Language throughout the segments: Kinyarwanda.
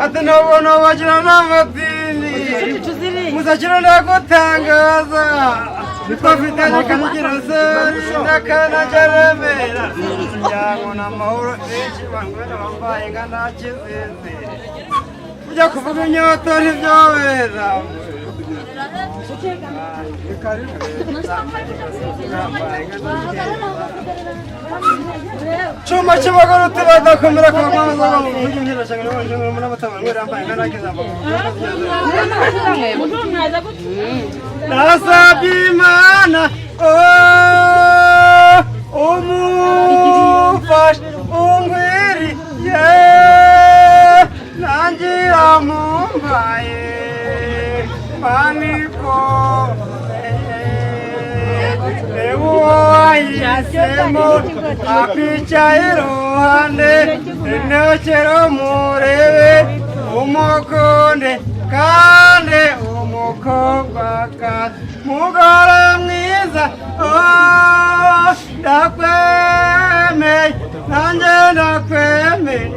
Ati nabona wagira n'amadini muzakira ndagutangaza twafitanye Kajugiro Seri n'akanajaremera umuryango n'amahoro benshi bangwera bambaye nka nta kizizi ujya kuvuga inyota ntibyobera. Chuma chibagoro tibada kumira kwa mama za mu mujyi mpira cyangwa no mu muri abatama ngwe rambaye nka nakizamba. Nasabye Imana oh umufashe ungwiriye nangira mumbaye maniko wahisemo akwicaye iruhande inokero murebe umukunde kandi umukobwa kandi mugore mwiza ndakwemeye nanjye ndakwemeye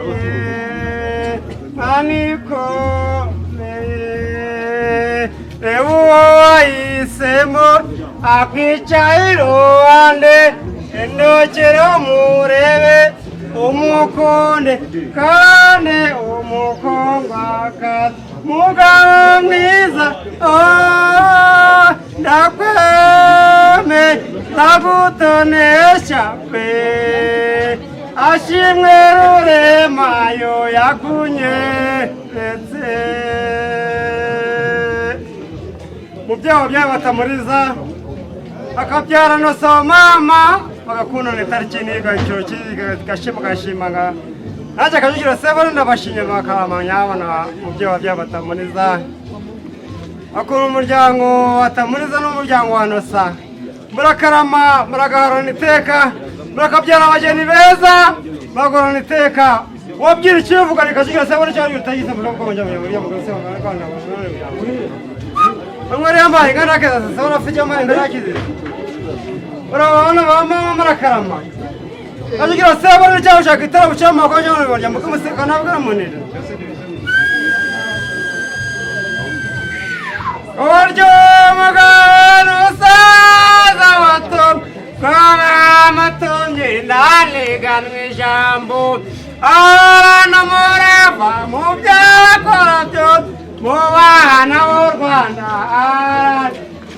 manikomeye reba uwo wahisemo akwicaye iruhande inokero murebe umukunde kandi umukobwa kandi mugabo mwiza ndakwemeye ndagutonesha pe ashimwe ruremayo yakunyeretse. Mu byaho byabatamuriza akabyara no so mama bagakundana itariki niga icyo gashima gashima nga nanjye Kajugiro Sebone ndabashimye bakamanya abana mu byaho byabatamuriza akora umuryango watamuriza n'umuryango wa Nosa murakarama muragahorana iteka murakabyara abageni beza bagorana iteka wabwira icyo uvuga ni Kajugiro Sebone cyangwa utayize mu bwoko bwa bamwe yambaye inka nakeza sasa afite yambaye inka nakize urabona mama murakarama Kajugiro Sebone cyangwa ushaka itarabo cyangwa ko cyangwa barya mukumuseka nabwo aramunira uburyo mugabo usaza wato twaramutumye ndaniganwa ijambo ahorana umurava mu byakora byose mu bana b'u Rwanda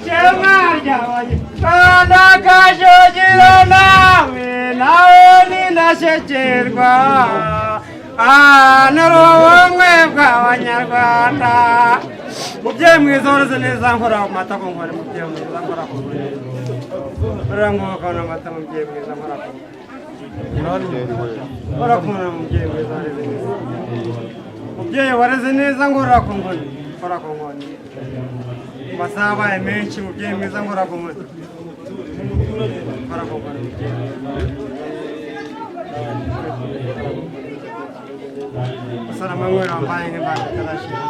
shema ry'abanyarwanda Kajugiro nawe nawe ninashekerwa nari ubumwe bw'abanyarwanda. Mubyeyi mwiza wareze neza nkora ku mata ku nkore mubyeyi mwiza nkora ku nkore urangoka amata mubyeyi mwiza nkora ku nkora ku nkore mubyeyi mwiza wareze neza mubyeyi wareze neza nkora ku nkore nkora ku nkore amasaha abaye menshi mubyeyi mwiza nkora ku nkore nkora ku nkore mubyeyi mwiza manywera wambaye nk'imbata itarashira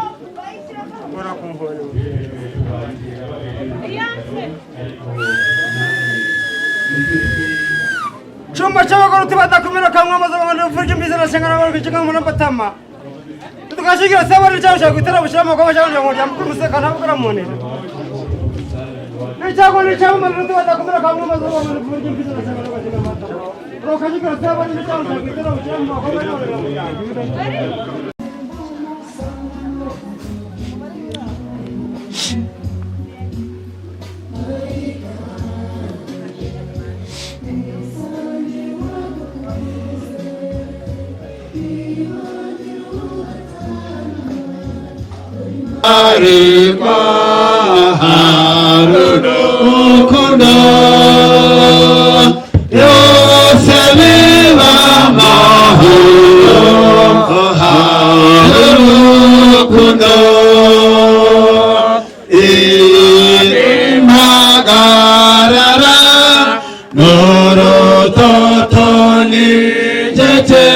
nkora ku nkore. Chumba cy'abagore tubadakumira kamwe amaze abantu uvurya imbizi na shangana bari kwicara mu batama tukashigira Sebone cyangwa ushaka gutera bushira amagoma cyangwa ngo rya mukuru museka ntabwo aramunira n'icyago n'icyago umuntu tubadakumira kamwe amaze abantu uvurya imbizi na shangana bari kwicara mu batama tukashigira Sebone cyangwa ushaka gutera bushira amagoma cyangwa. Ariko hari urukundo, byose biba amahoro, hari urukundo. Impagarara n'urutoto n'icece,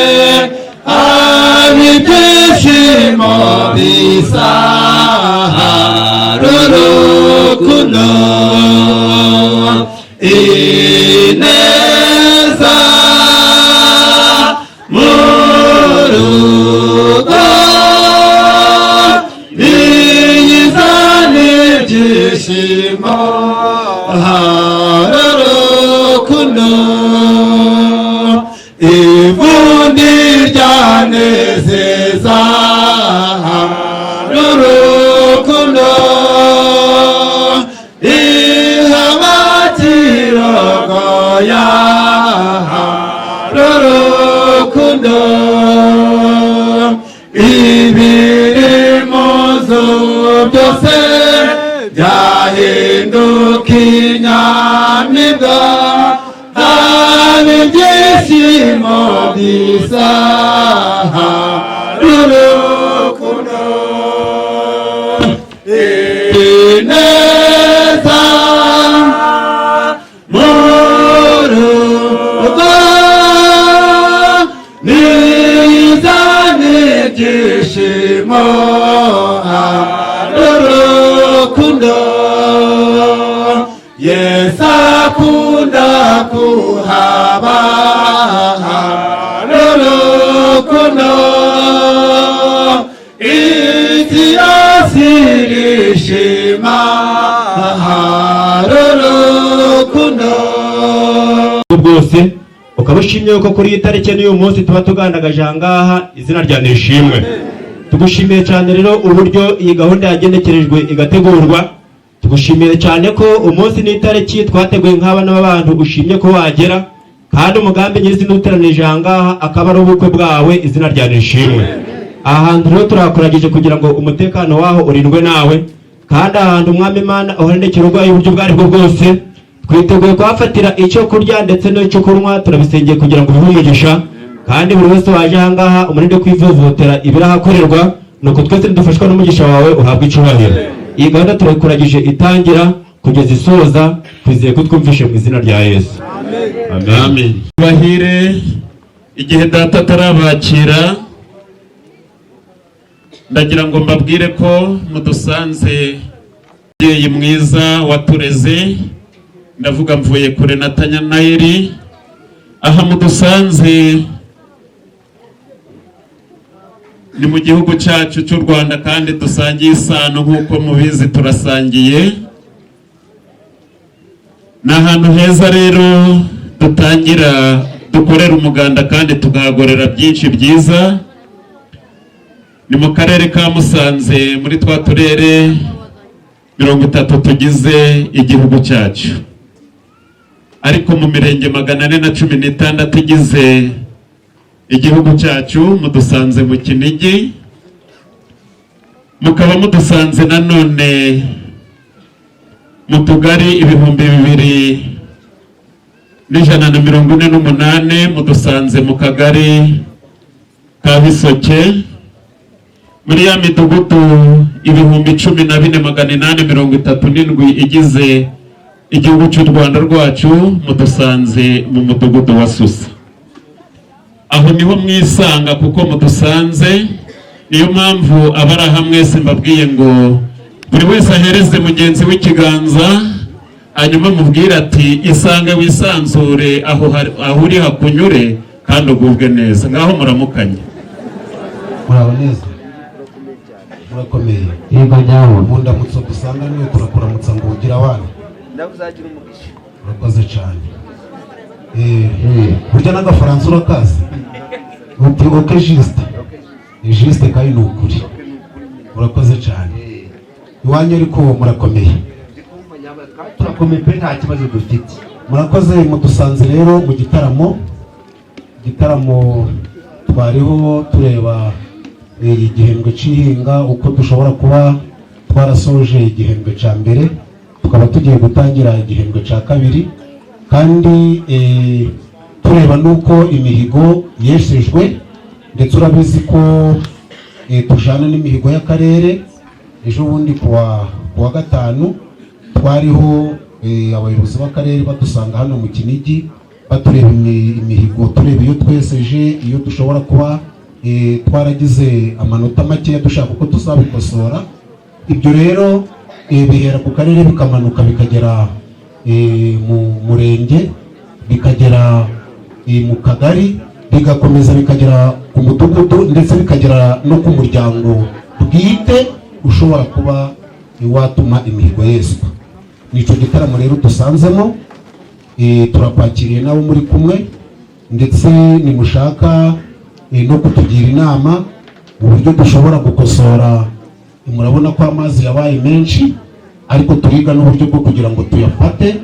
ibyishimo bisa, hari urukundo. Ineza mu rugo iyizana ibyishimo, hari urukundo. Ivundi ryanezeza, hari urukundo. Ihabakirogoya, hari urukundo. Ibiri mu nzu byose byahinduka inyamibwa, haba ibyishimo byiza, hari urukundo. Ineza mu rugo nizana ibyishimo, hari urukundo. Yesu akunda kuhaba, hari urukundo. Isi yose irishima, hari urukundo. Bwose ukaba ushimye yuko kuri iyi tariki n'uyu munsi tuba tugandagaje aha ngaha, izina rya nishimwe. Tugushimiye cyane rero uburyo iyi gahunda yagenekerejwe igategurwa. Tugushimiye cyane ko umunsi n'itariki twateguye nk'abana b'abantu ushimye ko wagera, kandi umugambi nyirizina uteranije aha ngaha akaba ari ubukwe bwawe, izina rya nishimwe. Aha hantu rero turakuragije kugira ngo umutekano waho urindwe nawe, kandi aha hantu, Umwami Imana, uhorendekere urwaye uburyo ubwo aribwo bwose. Twiteguye kuhafatira icyo kurya ndetse n'icyo kunywa, turabisengeye kugira ngo bihe umugisha, kandi buri wese waje aha ngaha umurinde kwivovotera ibirahakorerwa. Nuko twese dufashwa n'umugisha wawe, uhabwa icyubahiro. Iyi gahunda turayikuragije itangira kugeza isoza, twizeye ko twumvishe mu izina rya Yesu, amen. Amen. Bahire igihe data atarabakira, ndagira ngo mbabwire ko mudusanze umubyeyi mwiza watureze, ndavuga mvuye kure na Tanyanayeri. Aha mudusanze ni mu gihugu cyacu cy'u Rwanda, kandi dusangiye isano nk'uko mubizi, turasangiye. Ni ahantu heza rero dutangira dukorera umuganda kandi tukahagorera byinshi byiza. Ni mu karere ka Musanze, muri twa turere 30 tugize igihugu cyacu, ariko mu mirenge 416 igize igihugu cyacu mudusanze mu Kinigi, mukaba mudusanze nanone mu tugari 2148, mudusanze mu kagari ka Bisoke, muri ya midugudu 14,837 igize igihugu cy'u Rwanda rwacu, mudusanze mu mudugudu wa Susa. Aho niho mwisanga kuko mudusanze. Niyo mpamvu abari aha mwese mbabwiye ngo buri wese ahereze mugenzi w'ikiganza, hanyuma mubwire ati: "Isange wisanzure, aho uri hakunyure kandi ugubwe neza." Ngaho muramukanye. Muraho neza, murakomeye? Yego nyawo. Mu ndamutso dusanga niwe turakuramutsa ngo ugire abana. Urakoze cyane. Burya n'agafaransa urakazi, uti ok, juste ni juste kandi ni ukuri. Urakoze cyane. Iwanyu ariko murakomeye? Turakomeye pe, nta kibazo dufite. Murakoze. Mudusanze rero mu gitaramo, igitaramo twariho tureba igihembwe cy'ihinga uko dushobora kuba. Twarasoje igihembwe cya mbere, tukaba tugiye gutangira igihembwe cya kabiri, kandi tureba n'uko imihigo yeshejwe. Ndetse urabizi ko tujana n'imihigo y'akarere. Ejo bundi kuwa gatanu twariho, abayobozi b'akarere badusanga hano mu Kinigi, batureba imihigo, tureba iyo tweseje, iyo dushobora kuba twaragize amanota makeya, dushaka uko tuzabikosora. Ibyo rero bihera ku karere, bikamanuka bikagera mu murenge, bikagera mu kagari, bigakomeza bikagera ku mudugudu, ndetse bikagera no ku muryango bwite ushobora kuba watuma imihigo yeswa. Ni icyo gitaramo rero dusanzemo. Turakwakiriye n'abo muri kumwe, ndetse nimushaka no kutugira inama uburyo dushobora gukosora. Murabona ko amazi yabaye menshi, ariko turiga n'uburyo bwo kugira ngo tuyafate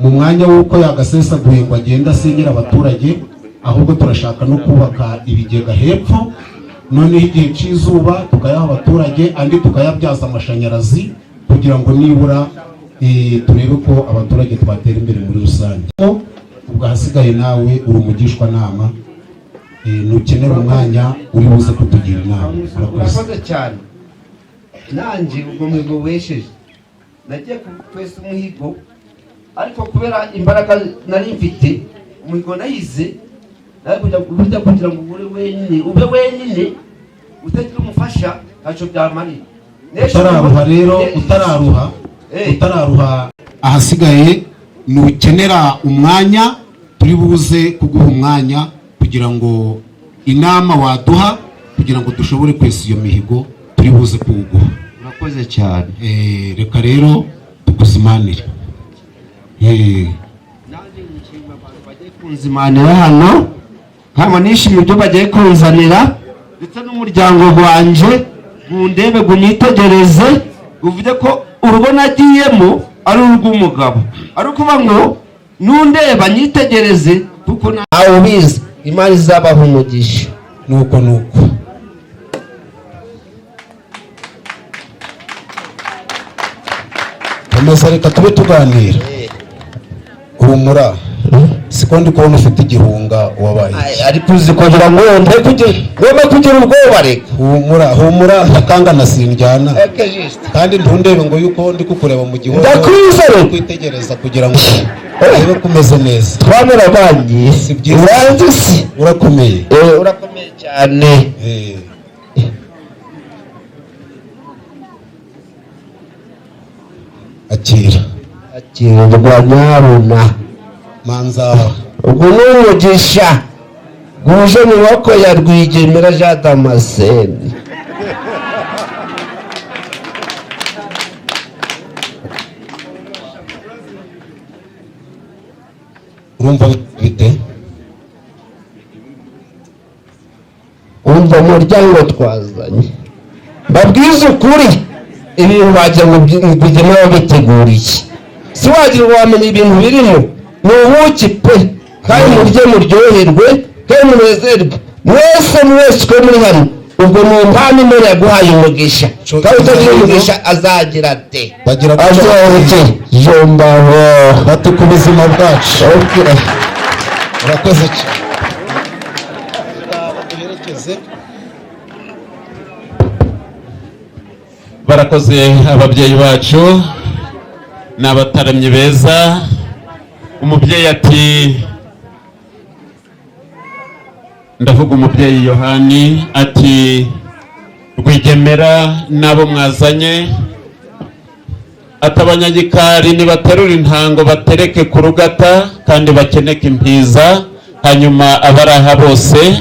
mu mwanya w'uko yagasesaguye ngo agende asenyera abaturage. Ahubwo turashaka no kubaka ibigega hepfo, noneho igihe cy'izuba tukayaha abaturage, andi tukayabyaza amashanyarazi, kugira ngo nibura turebe ko abaturage twatera imbere muri rusange. Ubwo ahasigaye nawe uri umugishwanama, nukenera umwanya uri buze kutugira inama. Urakoze. Urakoze cyane. Nanjye ubwo muhigo wesheje, nagiye kwesa umuhigo, ariko kubera imbaraga nari mfite, umuhigo nayize nawe burya kugira ngo ube wenyine, ube wenyine utagira umufasha, ntacyo byamarira. Utararuha rero, utararuha, utararuha. Ahasigaye nukenera umwanya, turi buze kuguha umwanya kugira ngo inama waduha kugira ngo dushobore kwesa iyo mihigo, turi buze kuwuguha. Urakoze cyane. Reka rero tukuzimanire. Nanjye nshima abantu bagiye kunzimanira hano, nkaba nishimiye ibyo bagiye kunzanira, ndetse n'umuryango wanjye gundebe, gunyitegereze, uvuge ko urugo nagiyemo ari urw'umugabo, ari ukuvuga ngo nundeba nyitegereze, kuko ntawe ubizi. Imana izabaha umugisha. Nuko nuko. Komeza, reka tube tuganira. Humura, siko ndi kubona ufite igihunga, wabaye iki? Ariko uzi kugira ngo mbe kugira ngomba kugira ubwoba, reka. Humura, humura, ntakangana sindyana, kandi ntundebe ngo yuko ndi kukureba mu gihunga. Ndakwizeye. Kwitegereza kugira ngo urebe ko umeze neza. Twamerabanye. Si byiza. Uranzi si? Urakomeye. Urakomeye cyane. Akira. Akirwa nyaruna. Manza. Ubwo ni umugisha guje mu maboko ya Rwigemera Jean Damascene. Urumva bite? Umva, umuryango twazanye, mbabwize ukuri, ibintu wagira ngo Rwigemera wabiteguriye, si wagira ngo wamenya ibintu birimo. Ni ubuki pe! Kandi murye, muryoherwe, kandi munezerwe mwese, mwese uko muri hano. Ubwo ni impano Imana yaguhaye umugisha, kandi utagira umugisha azagira ate? Bagira gutya. Azagira jombaho. Bati ku buzima bwacu. Urakoze cyane. Baduherekeze. Barakoze ababyeyi bacu, ni abataramyi beza. Umubyeyi ati, ndavuga umubyeyi Yohani, ati Rwigemera n'abo mwazanye, ati abanyagikari nibaterura intango batereke ku rugata kandi bakeneke impiza, hanyuma abari aha bose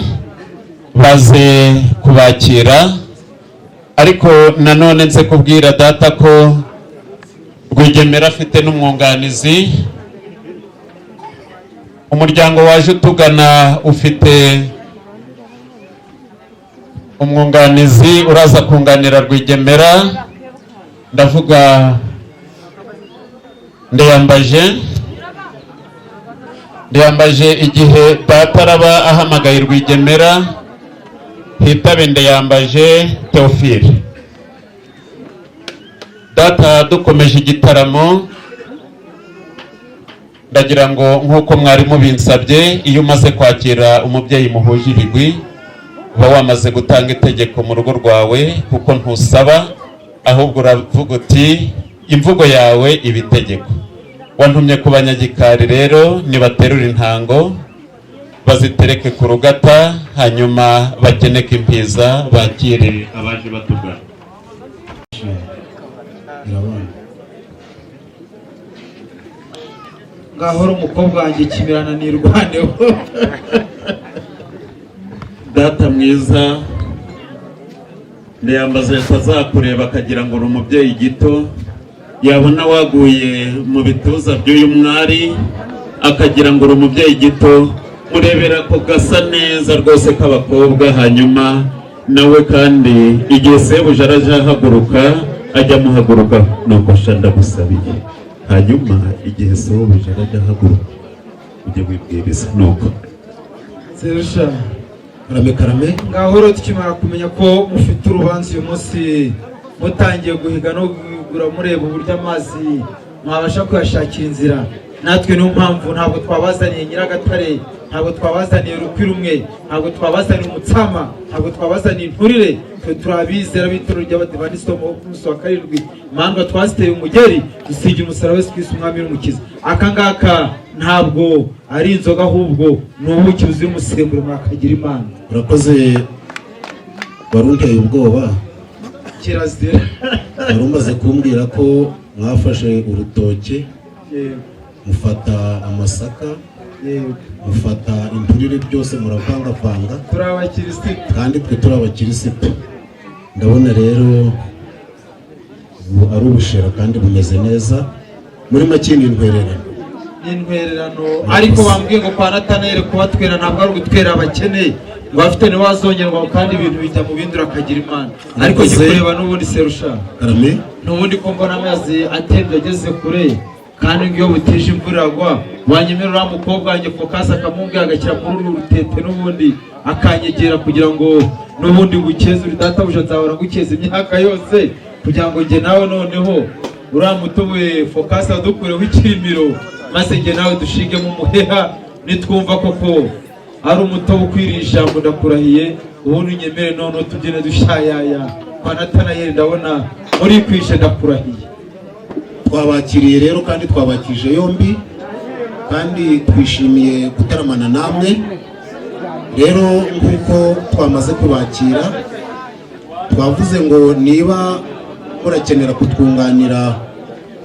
baze kubakira. Ariko nanone nze kubwira data ko Rwigemera afite n'umwunganizi. Umuryango waje utugana ufite umwunganizi uraza kunganira Rwigemera. Ndavuga Ndeyambaje. Igihe data araba ahamagaye Rwigemera, hitabe Ndeyambaje Theophile. Data, dukomeje igitaramo, ndagira ngo nk'uko mwari mubinsabye, iyo umaze kwakira umubyeyi muhuje ibigwi, uba wamaze gutanga itegeko mu rugo rwawe, kuko ntusaba, ahubwo uravuga uti imvugo yawe iba itegeko. Wantumye ku banyagikari rero, nibaterura intango bazitereke ku rugata, hanyuma bakeneke impiza, bakire abaje batugana. Irabana. Ngahora umukobwa wanjye kimirana nirwaneho. Data mwiza, ndiyambaza atazakureba akagira ngo uri umubyeyi gito, yabona waguye mu bituza by'uyu mwari akagira ngo uri umubyeyi gito. Murebera ko gasa neza rwose k'abakobwa, hanyuma nawe kandi igihe sebuja araje ahaguruka, ajya amuhaguruka. Nuko sha, ndagusabiye, hanyuma igihe sebuja arajya ahaguruka ujye wibwiriza nuko. Serusha. Karame, karame. Ngahoro tukimara kumenya ko mufite urubanza uyu munsi, mutangiye guhiga no guhigura, mureba uburyo amazi mwabasha kuyashakira inzira. Natwe niyo mpamvu ntabwo twabazaniye nyiragatare, ntabwo twabazaniye urukwi rumwe, ntabwo twabazaniye umutsama, ntabwo twabazaniye inturire. Twe turi abizera b'itorero ry'Abadivantisiti ku munsi wa karindwi. Imandwa twaziteye umugeri, dusiga umusaraba Yesu Kristo Umwami n'Umukiza. Aka ngaka ntabwo ari inzoga, ahubwo ni ubuki buzira umusemburo. Mwakagira Imana. Urakoze, wari unteye ubwoba. Kirazira. Wari umaze kumbwira ko mwafashe urutoke, mufata amasaka, mufata inturire, byose muravangavanga. Turi abakirisitu. Kandi twe turi abakirisitu. Ndabona rero ubu ari ubushera kandi bumeze neza. Muri make ni intwererano. Ni intwererano, ariko bambwiye ngo kwa Natanayeli kubatwera ntabwo ari ugutwera abakene, ngo abafite niwe wazongerwa, kandi ibintu bijya mu bindi. Urakagira Imana. Ariko Murakoze. gikureba n'ubundi, Serusha, Karame. n'ubundi ko mbona amazi atembye ageze kure, kandi ngo iyo butije imvura iragwa, wanyemera uriya mukobwa wanjye Fokasi akamubwira, agashyira muri uru rutete, n'ubundi akanyegera kugira ngo n'ubundi ngukeze. Uri databuja, nzahora ngukeza imyaka yose, kugira ngo njye nawe noneho uriya mutobe Fokasi adukureho ikirimiro, maze njye nawe dushingemo umuheha. Nitwumva koko ari umutobe ukwiriye ijambo, ndakurahiye, ubundi unyemere noneho tugende dushayaya kwa Natanayeli. Ndabona muri kwishe, ndakurahiye. Twabakiriye rero kandi twabakije yombi, kandi twishimiye gutaramana namwe. Rero nk'uko twamaze kubakira, twavuze ngo niba murakenera kutwunganira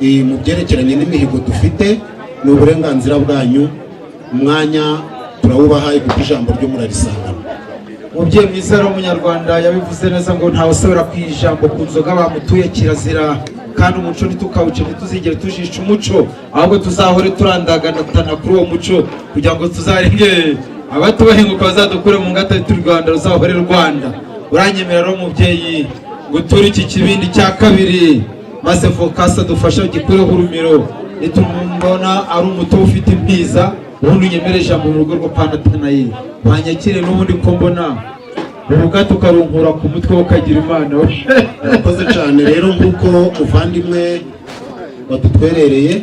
mu byerekeranye n'imihigo dufite, ni uburenganzira bwanyu, umwanya turawubahaye kuko ijambo ryo murarisangana. Umubyeyi mwiza rero w'Umunyarwanda yabivuze neza ngo ntawe usubira ku ijambo ku nzoga bamutuye, kirazira. Kandi umuco ntitukawuce, ntituzigere tujisha umuco, ahubwo tuzahore turandaganatana kuri uwo muco, kugira ngo tuzarenge abatubahinguka, bazadukure mu ngata y'u Rwanda, ruzahore Rwanda. Uranyemera rero mubyeyi ngo uture iki kibindi cya kabiri, maze Fokasi adufashe gikureho urumiro. Nitubona ari umutobe ufite impiza, ubundi unyemere ijambo mu rugo rwo kwa Natanayeli, wanyakire n'ubundi ko mbona urugato ukarunkura ku mutwe, ukagira Imana. Urakoze cyane. Rero nk'uko muvandimwe wadutwerereye,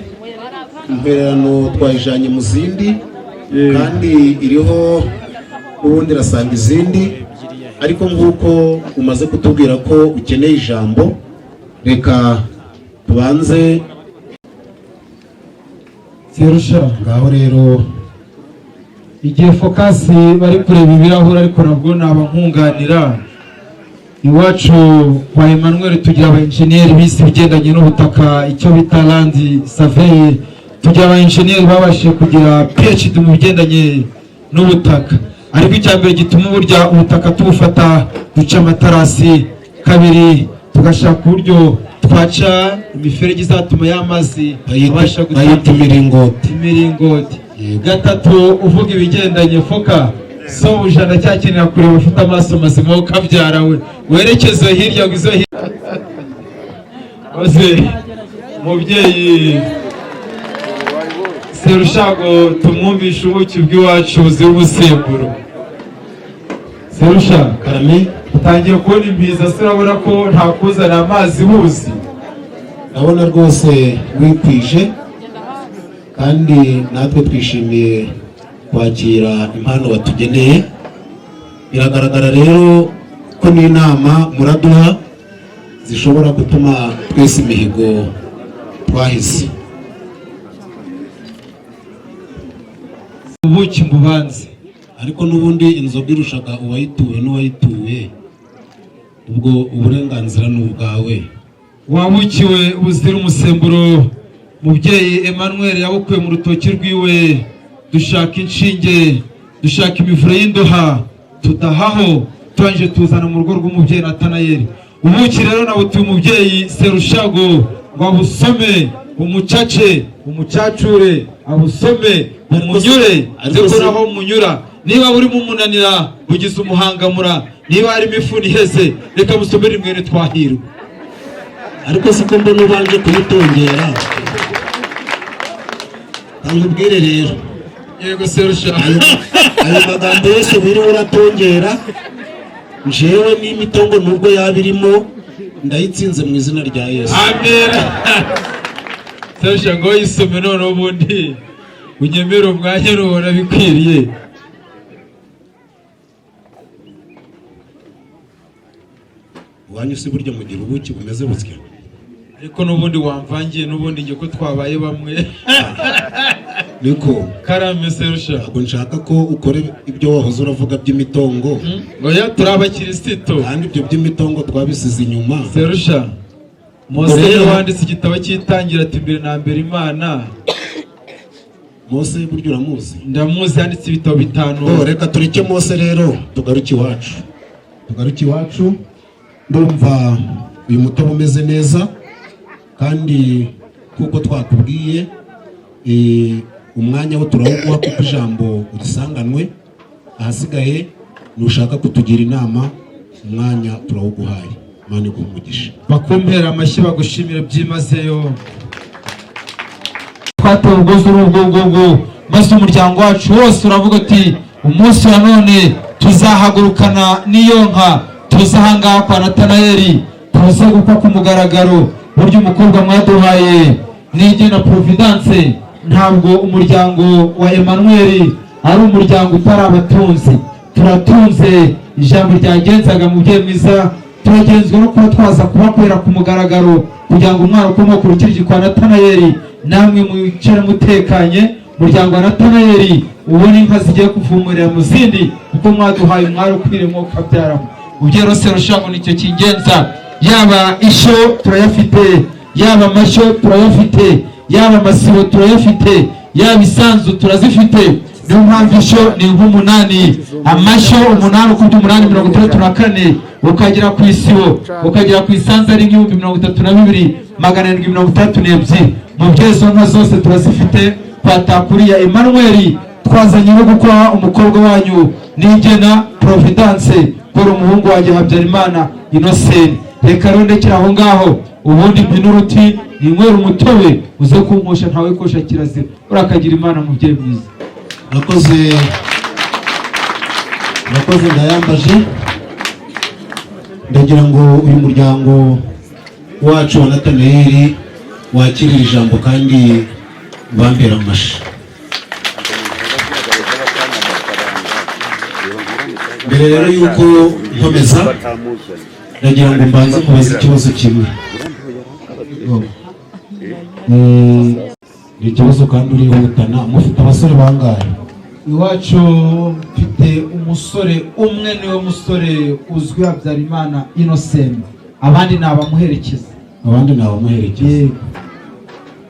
intwererano twayijanye mu zindi, kandi iriho ubundi irasanga izindi. Ariko nk'uko umaze kutubwira ko ukeneye ijambo, reka tubanze. Serusha. Ngaho rero. Igihe Fokasi bari kureba ibirahuri, ariko nabwo naba nkunganira. Iwacu kwa Emmanuel tugira aba enjeniyeri bize ibigendanye n'ubutaka, icyo bita land survey. Tugira aba enjeniyeri babashije kugira PhD mu bigendanye n'ubutaka. Ariko icya mbere gituma burya ubutaka tubufata, duca amatarasi. Kabiri, tugashaka uburyo twaca imiferege izatuma ya mazi abasha Bayita imiringoti. Imiringoti. Yego. Gatatu, uvuga ibigendanye foka sobuja, ndacyakenera kureba ufite amaso mazima wo kabyara we, werekeze hirya ngo izo hirya. Maze mubyeyi Serushago tumwumvishe ubuki bw'iwacu buzira umusemburo. Serusha. Karame. Utangiye kubona imbiza se? Urabona ko ntakuzana amazi buzi. Ndabona rwose wikwije, kandi natwe twishimiye kwakira impano watugeneye. Biragaragara rero ko n'inama muraduha zishobora gutuma twese imihigo twahize. Ubuki mbubanze. Ariko n'ubundi inzoga irushaga uwayituwe n'uwayituye, ubwo uburenganzira ni ubwawe. Wabukiwe buzira umusemburo, mubyeyi Emmanuel yabukuye mu rutoki rwiwe. Dushaka inshinge, dushaka imivure y'indoha, tudahaho, turangije tuzana mu rugo rw'umubyeyi Natanayeli. Ubuki rero nabutuye umubyeyi Serushago ngo abusome, umucace, umucacure, abusome bumunyure. Ariko nze se- naho munyura niba burimo umunanira bugize umuhangamura, niba harimo ifuni iheze, reka musomere mwene Twahirwa. Ariko siko mbona ubanje kuyitongera? Nkubwire rero. Yego, Serusha. Ayo magambo yose wiriwe uratongera, njewe n'imitongo nubwo yaba irimo ndayitsinze mu izina rya Yesu. Amen. Serusha, ngo yisome noneho, ubundi unyemere umwanya nubona bikwiriye. Iwanyu si burya mugira ubuki bumeze butya? Ariko n'ubundi wamvangiye, n'ubundi njye ko twabaye bamwe. Niko. Karame, Serusha. Ntabwo nshaka ko ukora ibyo wahoze uravuga by'imitongo. Oya, turi abakirisito. Kandi ibyo by'imitongo twabisize inyuma. Serusha, Mose Rero- niwe wanditse igitabo cy'itangira, ati: "Mbere na mbere Imana." Mose burya uramuzi? Ndamuzi, yanditse ibitabo 5. Oh, reka tureke Mose rero, tugaruke iwacu, tugaruke iwacu. Ndumva uyu mutobe umeze neza, kandi kuko twakubwiye, umwanya wo turawuguha kuko ijambo urisanganwe. Ahasigaye nushaka kutugira inama, umwanya turawuguhaye. Imana iguhe umugisha. Bakumpera amashyi, bagushimire byimazeyo. Twatewe ubwuzu n'ubwungugu, maze umuryango wacu wose uravuga uti: "Umunsi wa none tuzahagurukana n'iyo nka, tuze ahangaha kwa Natanayeli, tuze gukwa ku mugaragaro." Burya umukobwa mwaduhaye Nigena Providence, ntabwo umuryango wa Emmanuel ari umuryango utari abatunzi, turatunze. Ijambo ryagenzaga, mubyeyi mwiza, turagenzwa no kuba twaza kubakorera ku mugaragaro kugira ngo umwana ukomoka urukiryi kwa Natanayeli, namwe mwicare mutekanye, umuryango wa Natanayeli ubone inka zigiye kuvumurira mu zindi, kuko mwaduhaye umwari ukwiriye mwuka abyaramo. Mubyeyi rero Serushango, nicyo kingenza. Yaba ishyo turayafite, yaba amashyo turayafite, yaba amasibo turayafite, yaba isanzu turazifite. Niyo mpamvu ishyo ni nk'umunani, amashyo 8, ukubye 8 64, ukagera ku isibo, ukagera ku isanzu ari nk'ibihumbi 32,762. Mubyeyi, izo nka zose turazifite kwatakuriya Emmanuel. Twazanye no gukwa umukobwa wanyu Nigena Providence kora umuhungu wanjye Habyarimana Innocent. Reka rero ndekere aho ngaho, ubundi mpine uruti ninywera umutobe, uze kunkosha. Ntawe kosha kirazira. Urakagira Imana, mubyeyi mwiza. Urakoze, urakoze, ndayambaje. Ndagira ngo uyu muryango wacu wa Natanayeli wakirire ijambo kandi bambera amashyi. Mbere rero y'uko nkomeza, ndagira ngo mbanze mubaze ikibazo kimwe. Ni ikibazo kandi urihutana. Mufite abasore bangahe? Iwacu mfite umusore umwe, niwe musore uzwi, Habyarimana Innocent. Abandi ni abamuherekeza. Abandi ni abamuherekeza.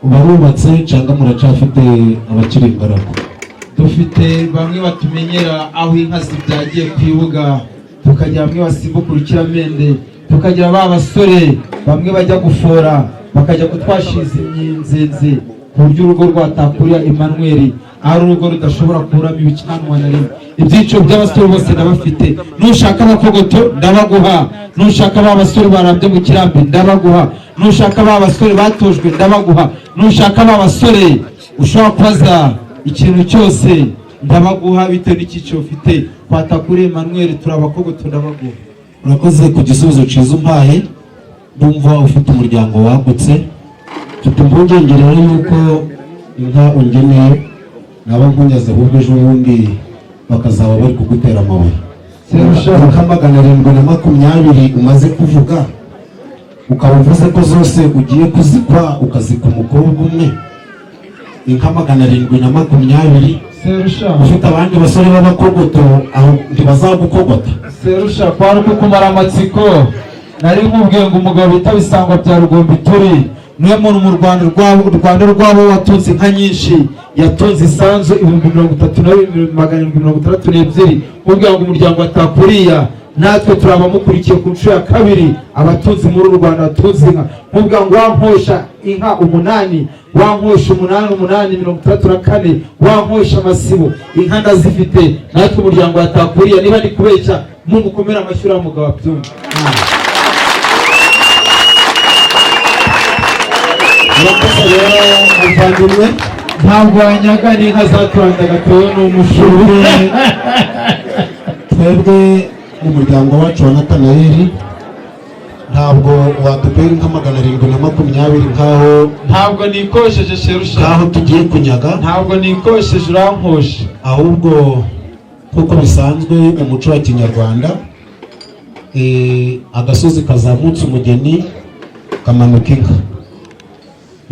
Barubatse cyangwa muracafite abakiri ingaragu? Dufite bamwe batumenyera aho inka zibyagiye ku ibuga, tukagira bamwe basimbuka urukiramende, tukagira ba basore bamwe bajya gufora, bakajya kutwashiza imyinzenze, ku buryo urugo rwatakuriya Emmanuel ari urugo rudashobora kuburamo ibicanwa na rimwe. Ibyiciro by'abasore bose ndabafite. Nushaka abakogoto ndabaguha, nushaka ba basore barambye mu kirambi ndabaguha, nushaka ba basore batojwe ndabaguha, nushaka ba basore ushobora kubaza ikintu cyose ndabaguha, bitewe n'icyiciro ufite. Kwatakuriye Emmanuel turi abakogoto, ndabaguha. Urakoze ku gisubizo cyiza umpaye. Ndumva ufite umuryango wagutse. Mfite impungenge rero yuko inka ungeneye naba nkunyaze, ahubwo ejo bundi bakazaba bari kugutera amabuye. Inka 720 umaze kuvuga, ukaba uvuze ko zose ugiye kuzikwa, ukazikwa umukobwa umwe, inka 720. Serusha. Ufite abandi basore b'abakogoto aho, ntibazagukogota? Serusha, kwari uko kumara amatsiko. Nari nkubwiye ngo umugabo bita Bisangwa bya Rugombi turi niwe muntu mu Rwanda rwabo, u Rwanda rwabo, watunze inka nyinshi. Yatunze isanzu 32,762. Nkubwira ngo umuryango watakuriya, natwe turi abamukurikiye ku nshuro ya kabiri, abatunzi muri uru Rwanda batunze inka. Nkubwira ngo wankosha inka umunani, wankosha umunani umunani 64, wankosha amasibo, inka ndazifite. Natwe umuryango watakuriya, niba ndi kubeshya mumukomere amashyi uriya mugabo abyumva. Murakoze rero, muvandimwe. Ntabwo wanyaga n'inka zaturandaga tuwe ni umushuri. Twebwe mu muryango wacu wa Natanayeli, ntabwo wadupera inka 720 nkaho Ntabwo nikosheje, Sherusha. nkaho tugiye kunyaga. Ntabwo nikosheje, urankoshe. Ahubwo nk'uko bisanzwe mu muco wa kinyarwanda, agasozi kazamutse umugeni kamanuka inka.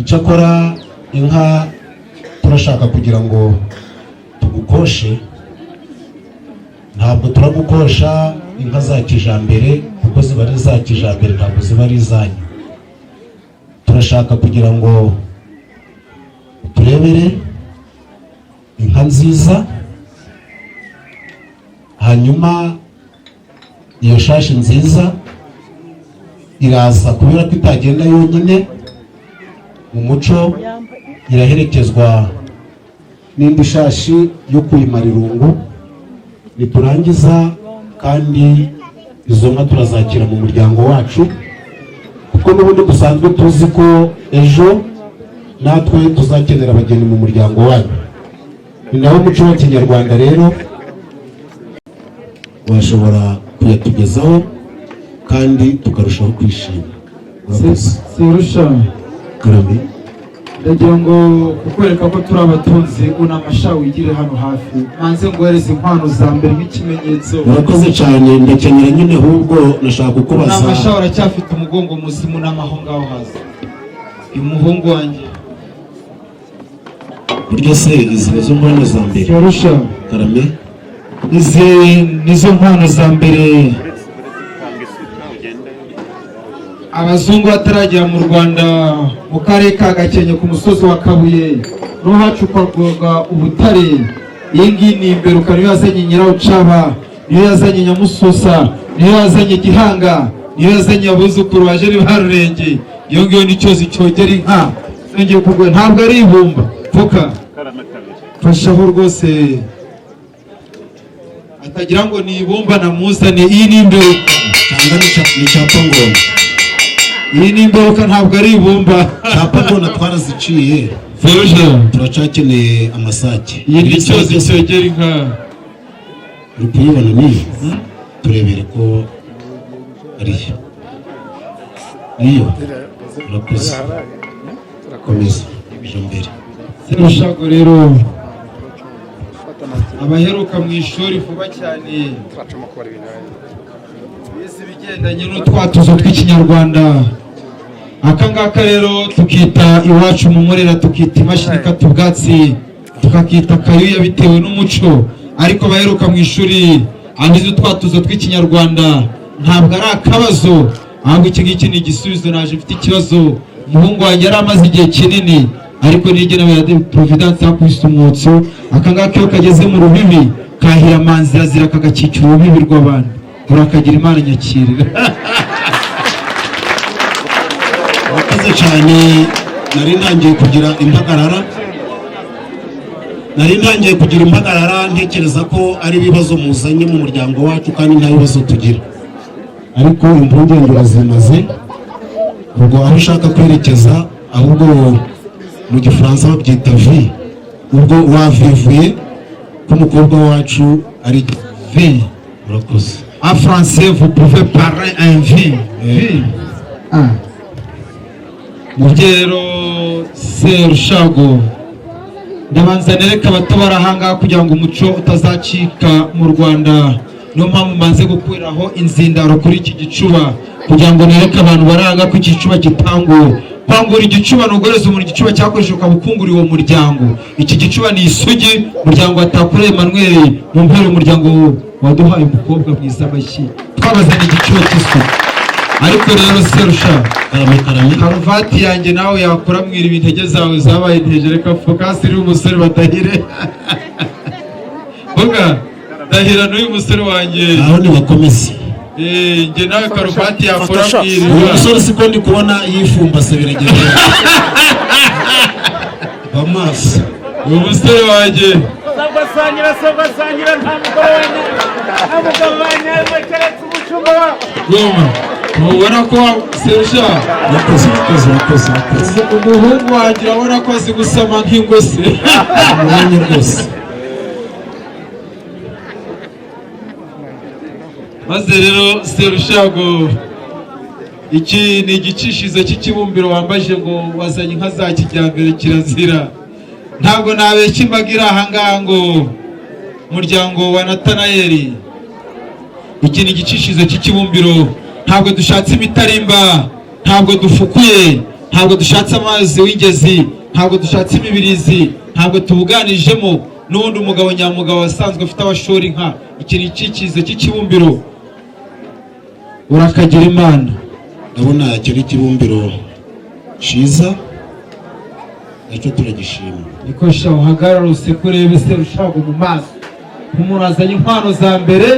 Icyakora inka turashaka kugira ngo tugukoshe, ntabwo turagukosha inka za kijambere, kuko ziba ari iza kijambere, ntabwo ziba ari izanyu. Turashaka kugira ngo turebere inka nziza, hanyuma iyo shashi nziza iraza, kubera ko itagenda yonyine mu muco, iraherekezwa n'indi shashi yo kuyimara irungu. Niturangiza kandi izo nka turazakira mu muryango wacu, kuko n'ubundi dusanzwe tuzi ko ejo natwe tuzakenera abageni mu muryango wanyu. Ni nawo muco wa kinyarwanda. Rero washobora kuyatugezaho kandi tukarushaho kwishima. Urakoze. Serusha. Karame. Ndagira ngo kukwereka ko turi abatunzi, unamasha wigire hano hafi, manze nguhereze inkwano za mbere nk'ikimenyetso. Urakoze cyane, ndakenera nyine, ahubwo nashaka kukubaza. Unamasha, uracyafite umugongo muzima, unama aho ngaho hasi, uyu muhungu wanjye. Burya se izi nizo nkwano za mbere? Serusha. Karame. Izi nizo nkwano za mbere. Abazungu bataragera mu Rwanda, mu karere ka Gakenke ku musozi wa Kabuye niho hacukurwaga ubutare. Iyi ngiyi ni imberuka, niyo yazanye Nyirawucaba, niyo yazanye Nyamususa, niyo yazanye Gihanga, niyo yazanye abuzukuru baje ba Rurenge. Iyo ngiyo ni cyozi cyogera inka. Nongeye kugwa, ntabwo ari ibumba. Pfuka, fashaho rwose, atagira ngo ni ibumba namuzane. Iyi ni imberuka. Cyangwa ni cyapa ngona? Iyi ni imberuka, ntabwo ari ibumba. Cyapa ngona twaraziciye. Feruje. Turacyakeneye amasake. Iyi ni cyozi cyogera inka. Uri kuyibona? Niyo turebere ko ariyo. Niyo, urakoze, komeza ijya mbere. Serushago rero, abaheruka mu ishuri vuba cyane bize ibigendanye n'utwatuzo tw'ikinyarwanda, aka ngaka rero tukita iwacu mu Murera, tukita imashini ikata ubwatsi, tukakita kayuya bitewe n'umuco. Ariko abaheruka mu ishuri abize utwatuzo tw'ikinyarwanda, ntabwo ari akabazo, ahubwo iki ngiki ni igisubizo. Naje mfite ikibazo, umuhungu wanjye yari amaze igihe kinini, ariko nigena ya Providence yakubise umwotso. Aka ngaka iyo kageze mu rubibi kahira amanzira zira, kagakikira urubibi rw'abandi. Urakagira Imana, nyakirira. Urakoze cyane. Nari ntangiye kugira impagarara, nari ntangiye kugira impagarara, ntekereza ko ari ibibazo muzanye mu muryango wacu kandi nta bibazo tugira, ariko impungenge urazimaze. Ubwo aho ushaka kwerekeza, ahubwo mu gifaransa babyita vi, ubwo wavivuye ko umukobwa wacu ari vi. Urakoze. En français, vous pouvez parler un vi. Vi. Ah. Mubyeyi rero Serushago, ndabanza nereka abato bari ahangaha kugira ngo umuco utazacika mu Rwanda. Niyo mpamvu mbanze gukuriraho inzindaro kuri iki gicuba, kugira ngo nereke abantu baranga ko iki gicuba gitanguwe. Kwangura igicuba ni uguhereza umuntu igicuba cyakoreshejwe, ukaba ukunguriye uwo muryango. Iki gicuba ni isugi umuryango watakura. Emmanuel, mu mpera umuryango waduhaye umukobwa mwiza amashyi, twabazanye igicuba cy'isugi. Ariko rero Serusha, Karame, karame. Karuvati yanjye nawe yakura mwira, intege zawe zabaye intege. Reka focus iri umusore badahire vuga ndahira n'uyu musore wanjye. Aho nibakomeze. Eh, njye nawe karuvati yakora Uyu mwira. musore siko ndi kubona yifumbase, biragenda amaso. Uyu musore wanjye. Sangira, sangira, nta mugore wa nta mugabo wa nyawe keretse umushumba wawe. Goma ntubona ko Serusha? Urakoze, urakoze, urakoze, urakoze. Umuhungu wanjye urabona ko azi gusama nk'ingose. Umwanya rwose. Maze rero Serushago, iki ni igicishizo cy'ikibumbiro wambaje ngo wazanye inka za kijyambere. Kirazira, ntabwo nabeshya imbaga iri ahangaha ngo umuryango wa Natanayeli, iki ni igicishizo cy'ikibumbiro. Ntabwo dushatse imitarimba, ntabwo dufukuye, ntabwo dushatse amazi w'ingezi, ntabwo dushatse imibirizi, ntabwo tubuganijemo n'ubundi umugabo nyamugabo wasanzwe afite abashora inka. Iki ni icyikizo cy'ikibumbiro, urakagira Imana. Ndabona icyo ari ikibumbiro cyiza, nacyo turagishima. Niko sha, uhagarara useke, urebe Serushago mu maso nk'umuntu azanye inkwano za mbere,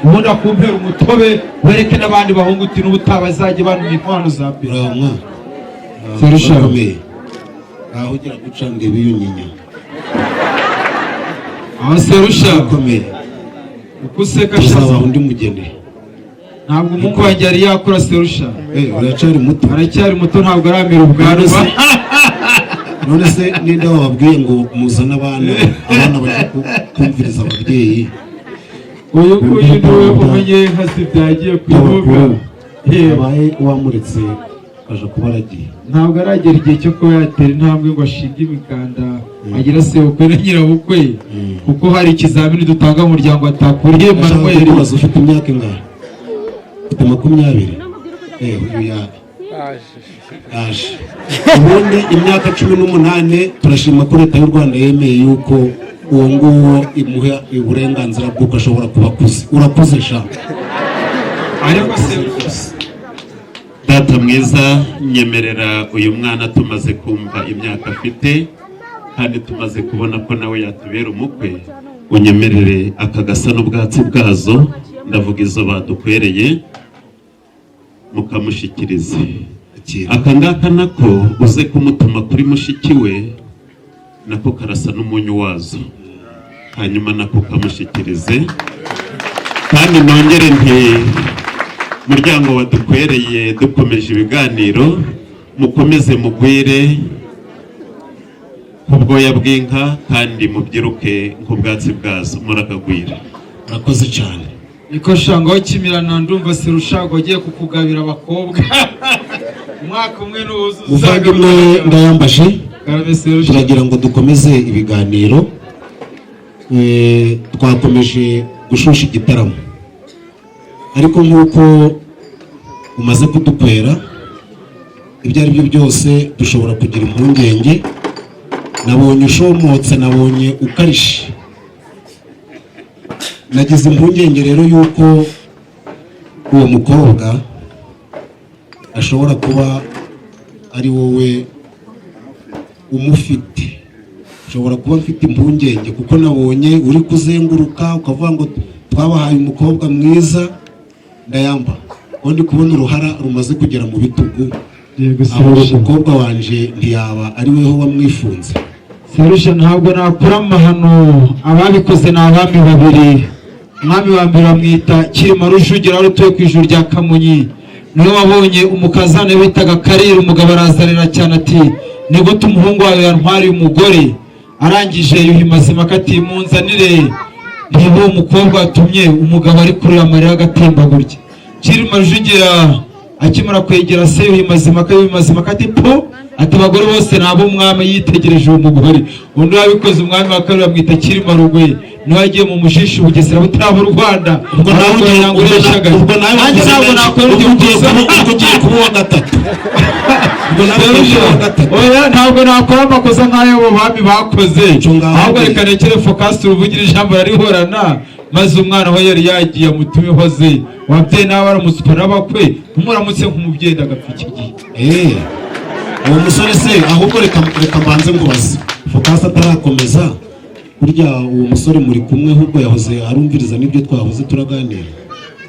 ubundi akumpera umutobe, wereke n'abandi bahungu uti n'ubutaha bazajya banuma inkwano za mbere. Uraho mwana? Serushago. Urakomeye aho ugira guca ngo ibiyunyinya. Aho Serusha. Urakomeye. Uko useka Tuzabaha sha. undi mugeni. Ntabwo umuhungu wanjye yari yakura, Serusha. Eh, uracyari muto. Aracyari muto, ntabwo aramera ubwanwa. None se ninde wababwiye ngo muzane abana, abana baje kumviriza ababyeyi? Uyu nguyu niwe umenye nka si byagiye ku ibuga. By'abakuru. Yewe. Abaye wamuretse aje kuba aragiye. Ntabwo aragera igihe cyo kuba yatera intambwe ngo ashinge imikanda, agira sebukwe na nyirabukwe, kuko hari ikizamini dutanga mu muryango atakuriye. Ndashaka Manuel. kukubaza, ufite imyaka ingahe? Ufite 20? Eh, uyu yaje ubundi imyaka 18. Turashima ko Leta y'u Rwanda yemeye yuko uwo nguwo imuha uburenganzira bw'uko ashobora kuba akuze. Urakuze sha. Ariko se Data mwiza, nyemerera uyu mwana tumaze kumva imyaka afite kandi tumaze kubona ko nawe yatubera umukwe, unyemerere aka gasa n'ubwatsi bwazo, ndavuga izo badukwereye, mukamushyikirize. Akira. Aka ngaka nako uze kumutuma kuri mushiki we, nako karasa n'umunyu wazo, hanyuma nako kamushyikirize. Kandi nongere nti muryango wadukwereye, dukomeje ibiganiro, mukomeze mugwire nk'ubwoya bw'inka kandi mubyiruke nk'ubwatsi bwazo. Murakagwira. Urakoze cyane. Niko shangaho kimirana, ndumva Serushago agiye kukugabira abakobwa umwaka umwe n'uwuzuza. Muvandimwe Ndayambaje, Karame Serusha. turagira ngo dukomeze ibiganiro. Twakomeje gushusha igitaramo, ariko nk'uko umaze kudukwera, ibyo ari byo byose dushobora kugira impungenge. Nabonye ushomotse, nabonye ukarishe, nagize impungenge rero y'uko uwo mukobwa ashobora kuba ari wowe umufite. Nshobora kuba mfite impungenge kuko nabonye uri kuzenguruka ukavuga ngo twabahaye umukobwa mwiza. Ndayamba ko ndi kubona uruhara rumaze kugera mu bitugu. Yego. Aho Serusha. umukobwa wanje ntiyaba ari weho wamwifunze? Serusha, ntabwo nakura amahano. Ababikoze ni abami babiri. Umwami wa mbere bamwita Cyilima Rujugira, wari utuye ku ijuru rya Kamonyi. Niwe wabonye umukazana bitaga Karira, umugabo arazarira cyane ati: "Ni gute umuhungu wawe yantwariye umugore?" Arangije Yuhi Mazimpaka ati: "Munzanire niba uwo mukobwa watumye umugabo ari kurira amarira agatemba gutya." Cyilima Rujugira Akimara kwegera se Yuhi Mazimaka, Yuhi Mazimaka ati: "Po!" Ati: "Abagore bose ni ab'umwami." Yitegereje uwo mugore. Undi wabikoze, umwami wa kabiri bamwita Cyilima Rugwe, niwe yagiye mu mushishi, Bugesera butaraba u Rwanda. Ubwo nawe ugiye ngo ureshagaye. Ubwo nawe Nanjye ntabwo nakora ubwo iryo ugiye kosa. Ubwo ugiye kuba uwa gatatu. Ubwo nawe ugiye kuba uwa gatatu. Oya, ntabwo nakora amakosa nk'ayo abo bami bakoze. Icyo ngaho Ahubwo reka nekere Fokasi uruvugira ijambo yarihorana, maze umwana aho yari yagiye amutume ihoze. Wabyeyi nawe aramutswa n'abakwe, numuramutse nk'umubyeyi ndagapfa iki gihe. Uwo musore se ahubwo, reka mbanze nkubaze, Fokasi atarakomeza. Burya uwo musore muri kumwe, ahubwo yahoze arumviriza n'ibyo twahoze turaganira?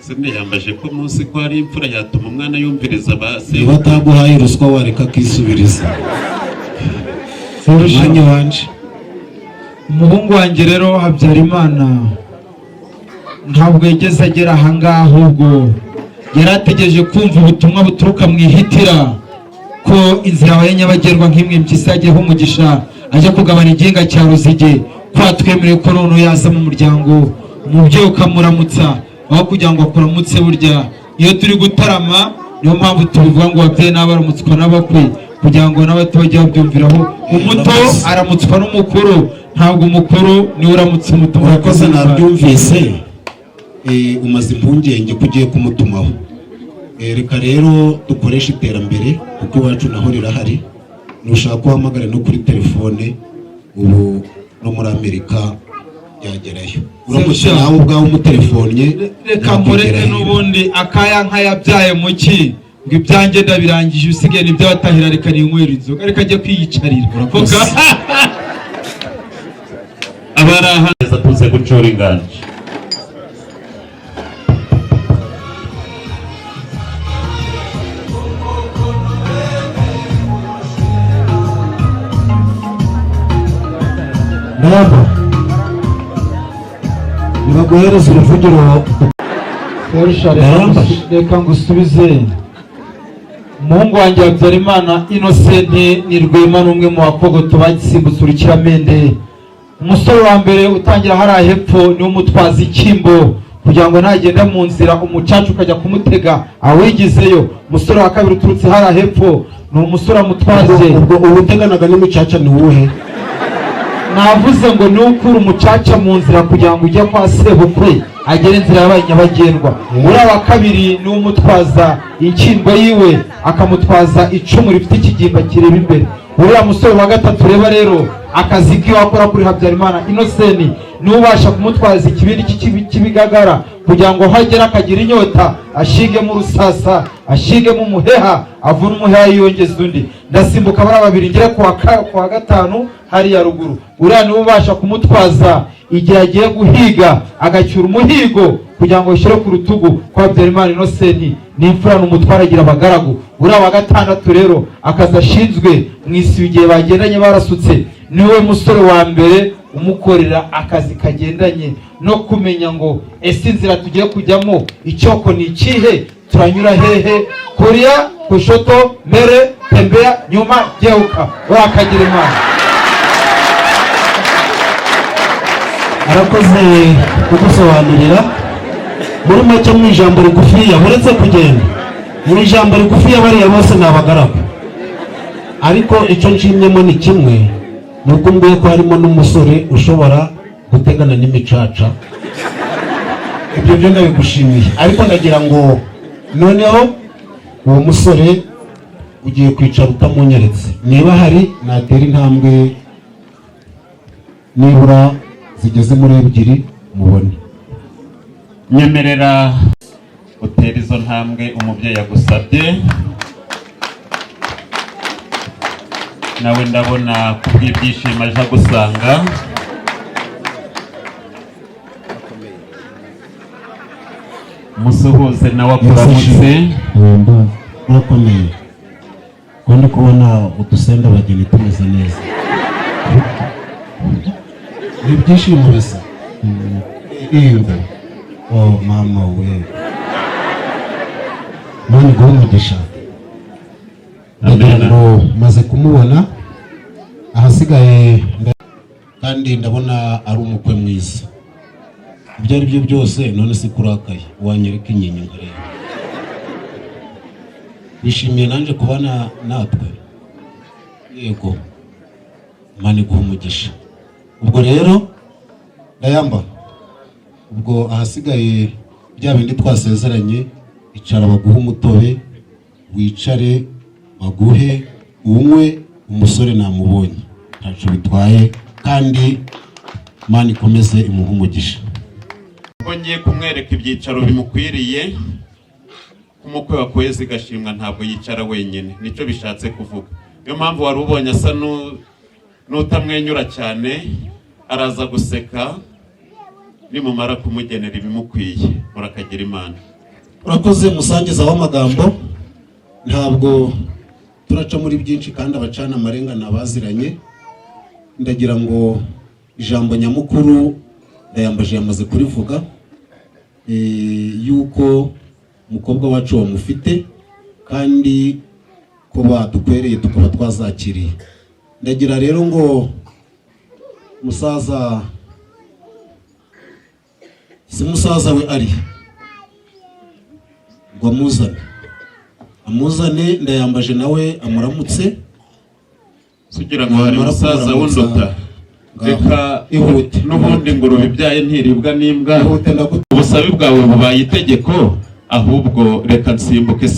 Siniyambaje ko munsi ko hari imfura yatuma umwana yumviriza ba se. Niba ataguhaye ruswa, wareka akisubiriza umwanya wanje. Umuhungu wanjye rero Habyarimana ntabwo yigeze agera ahangaha, ahubwo yari ategereje kumva ubutumwa buturuka mu ihitira ko inzira yabaye nyabagendwa, nk'imwe mpyisi yagiyeho umugisha ajya kugabana igihinga cya Ruzige, ko atwemereye ko noneho yaza mu muryango, umubyeyi ukamuramutsa aho kugira ngo akuramutse. Burya iyo turi gutarama, niyo mpamvu tubivuga ngo ababyeyi n'abaramutswa n'abakwe, kugira ngo n'abato bajye babyumviraho. Umuto aramutswa n'umukuru, ntabwo umukuru niwe uramutse umuto. Urakoze, nabyumvise. Umaze impungenge ko ugiye kumutumaho. Reka rero dukoreshe iterambere, kuko iwacu naho rirahari. Nushaka uhamagare no kuri telefone, ubu no muri Amerika byagerayo. Uramutse Serge. nawe ubwawe umutelefonnye. Reka mureke n'ubundi akaya nk'ayabyaye muki ngo ibyanjye ndabirangije, usigaye nibyo batahira. Reka ninywera inzoga, reka ajye kwiyicarira. Urakoze. Abari aha tuze gucura inganje. Ndayamba, nibaguhereza uruvugiro. Serge, Ndayambaje. Reka ngusubize. Umuhungu wanjye Habyarimana Innocent ni Rwema, ni umwe mu bakogoto basimbutse urukiramende. Umusore wa mbere utangira hariya hepfo niwe umutwaza ikimbo, kugira ngo nagenda mu nzira umucaca ukajya kumutega awigizeyo. Umusore wa kabiri uturutse hariya hepfo ni umusore amutwaje. Ubwo ubu uteganaga n'imicaca ni uwuhe? Navuze ngo ni ukura umucaca mu nzira kugira ngo ujye kwa sebukwe, agere inzira yabaye nyabagendwa. Uriya wa kabiri ni umutwaza inshyimbo yiwe, akamutwaza icumu rifite ikigimba kireba imbere. Uriya musore wa gatatu ureba rero, akazi kiwe akora kuri Habyarimana Innocent, niwe ubasha kumutwaza ikibindi cy'ibigagara, kugira ngo aho agera akagira inyota ashigemo urusasa, ashigemo umuheha, avune umuheha yiyongeza undi. Ndasimbuka bariya babiri ngere ku wa gatanu hariya ruguru. Uriya niwe ubasha kumutwaza igihe agiye guhiga, agacyura umuhigo kugira ngo ashyire ku rutugu kwa Habyarimana Innocent. Ni imfura, ni umutware, agira abagaragu. Uriya wa gatandatu rero, akazi ashinzwe mu isi, igihe bagendanye barasutse, niwe musore wa mbere umukorera akazi kagendanye no kumenya ngo ese inzira tugiye kujyamo icyoko ni ikihe, turanyura hehe, kulia, kushoto, mbere, tembea, nyuma, geuka. Urakagira Imana. Arakoze kugusobanurira muri make mu ijambo rigufiya. Uretse kugenda mu ijambo rigufiya, bariya bose ni abagaragu, ariko icyo nshimyemo ni kimwe, ni uko mbwiye ko harimo n'umusore ushobora gutegana n'imicaca. Ibyo byo ndabigushimiye, ariko ndagira ngo noneho uwo musore ugiye kwicara utamunyeretse, niba hari natera intambwe nibura zigeze muri ebyiri mubone. Nyemerera utera izo ntambwe umubyeyi agusabye. Nawe ndabona kubw'ibyishimo aje agusanga. Musuhuze nawe akuramutse. Murakomeye? Ko ndi kubona udusenda abageni tumeze neza, ni ibyishimo bisa. Yego, oh mama we, Imana iguhe umugisha. Ndagira ngo maze kumubona, ahasigaye kandi ndabona ari umukwe mwiza. Ibyo ari byo byose, none se kurakaye? Wanyereka inyinya nkareba. Wishimiye nanjye kubana natwe? Yego, Imana iguha umugisha. Ubwo rero ndayamba, ubwo ahasigaye bya bindi twasezeranye, icara baguhe umutobe, wicare baguhe unywe. Umusore namubonye, ntacyo bitwaye, kandi Imana ikomeze imuhe umugisha. Ubwo ngiye kumwereka ibyicaro bimukwiriye. Umukwe wakoye zigashimwa ntabwo yicara wenyine, nicyo bishatse kuvuga. Niyo mpamvu wari ubonye asa n'utamwenyura cyane. Araza guseka nimumara kumugenera ibimukwiye. Murakagira Imana. Urakoze, musangiza w'amagambo. Ntabwo turaca muri byinshi, kandi abacana amarenga ni abaziranye. Ndagira ngo ijambo nyamukuru Ndayambaje yamaze kurivuga, yuko umukobwa wacu wamufite kandi ko badukwereye tukaba twazakiriye. Ndagira rero ngo musaza, si musaza we ari ngo amuzane, amuzane Ndayambaje nawe amuramutse. Sugira ngo hari Namara musaza kumuramutsa, w'unduta. Ngaho. Reka. Ihute. N'ubundi ngurube ibyaye ntiribwa n'imbwa. Ihute ndagu. Ubusabe bwawe bubaye itegeko. Ahubwo reka nsimbuke,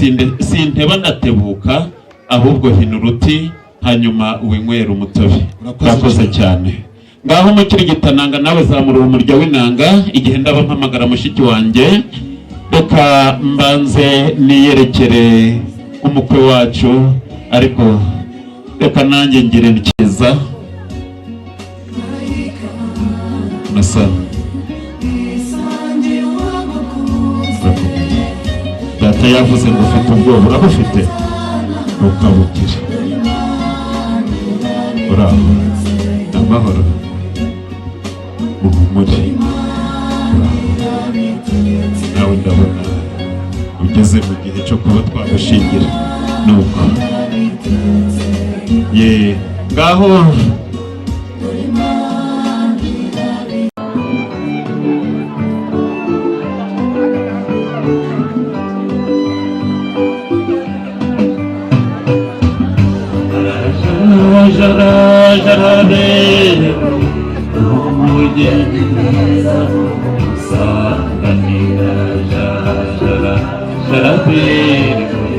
sinteba ndatebuka. Ahubwo hina uruti hanyuma winywere umutobe. Urakoze. Urakoze cyane. Ngaho mukirigitananga nawe zamura umurya w'inanga igihe ndaba mpamagara mushiki wanjye. Reka mbanze niyerekere umukwe wacu, ariko reka nanjye ngire nkiza nasa. Data yavuze ngo ufite ubwoba, urabufite, ntukabugire. Uraho, amahoro, muhumure. Uraho nawe, ndabona ugeze mu gihe cyo kuba twagushingira. Nuko ye ngaho. Umugeni mwiza usanganira, jarajara jaraberewe,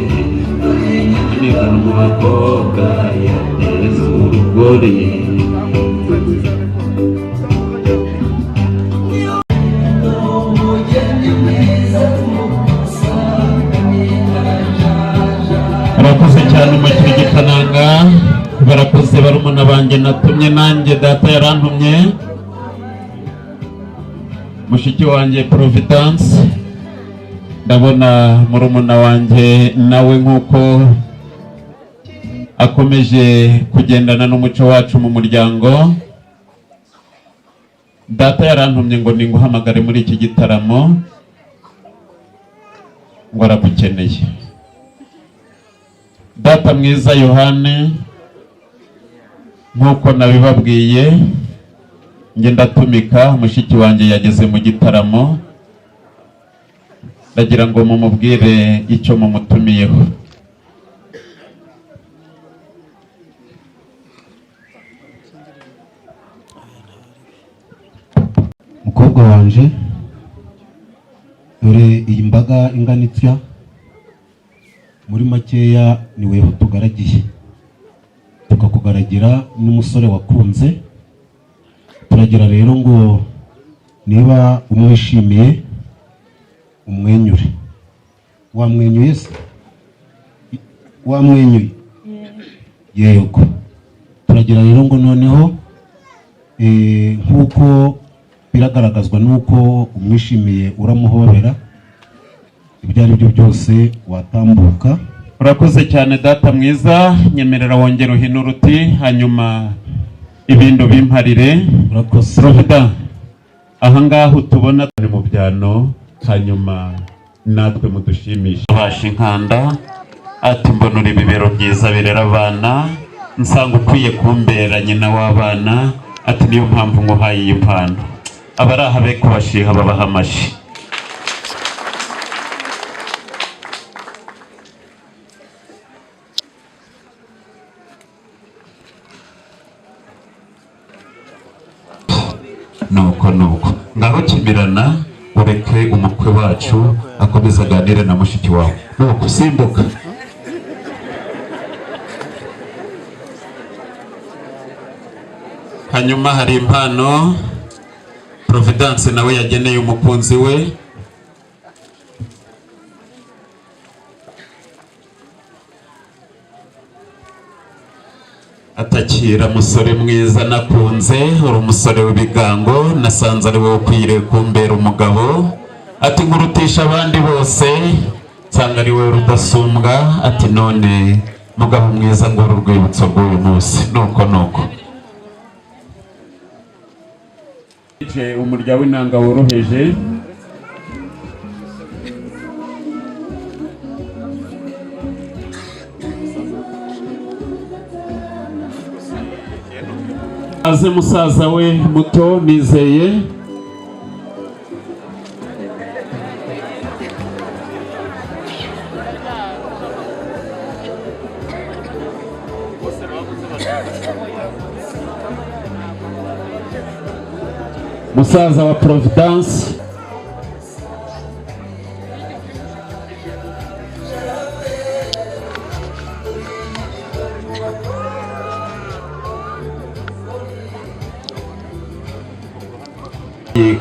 imigano mu bakobwa yateze urugori. Barakoze cyane umukirigitananga, barakoze barumuna banjye natumye. Nanjye data yarantumye, mushiki wanjye Providence, ndabona murumuna wanjye nawe nk'uko akomeje kugendana n'umuco wacu mu muryango. Data yarantumye ngo ninguhamagare muri iki gitaramo, ngo aragukeneye. Data mwiza Yohane, nk'uko nabibabwiye, njye ndatumika. Mushiki wanjye yageze mu gitaramo, ndagira ngo mumubwire icyo mumutumiyeho. Mukobwa wanje, dore iyi mbaga ingana itya, muri makeya ni weho tugaragiye, tukakugaragira n'umusore wakunze. Turagira rero ngo niba umwishimiye umwenyure. Wamwenyuye se? Wamwenyuye? Yego. Turagira rero ngo noneho nk'uko biragaragazwa n'uko umwishimiye uramuhobera, ibyo ari byo byose watambuka. Urakoze cyane data mwiza. Nyemerera wongera uhinura uti, hanyuma ibindi ubimparire. Urakoze. Provida, ahangaha utubona ni mu byano, hanyuma natwe mudushimishe. Basha inkanda ati: "Mbonura ibibero byiza birera abana, nsanga ukwiye kumbera nyina w'abana." Ati: "Niyo mpamvu nguhaye iyi mpano." Abari aha be kubashiha, babaha amashyi. Nuko nuko ngaho kimirana, ureke umukwe wacu akomeze aganire na mushiki wawe. Nuko simbuka. Hanyuma hari impano Providence nawe yageneye umukunzi we. Atakira musore mwiza nakunze, uri umusore w'ibigango, nasanze ari wowe ukwiriye kumbera umugabo. Ati nkurutisha abandi bose, nsanga ari wowe rudasumbwa. Ati none mugabo mwiza, nguru urwibutso rw'uyu munsi. Nuko nuko umurya w'inanga woroheje. Aze musaza we muto Nizeye. Musaza wa Providence.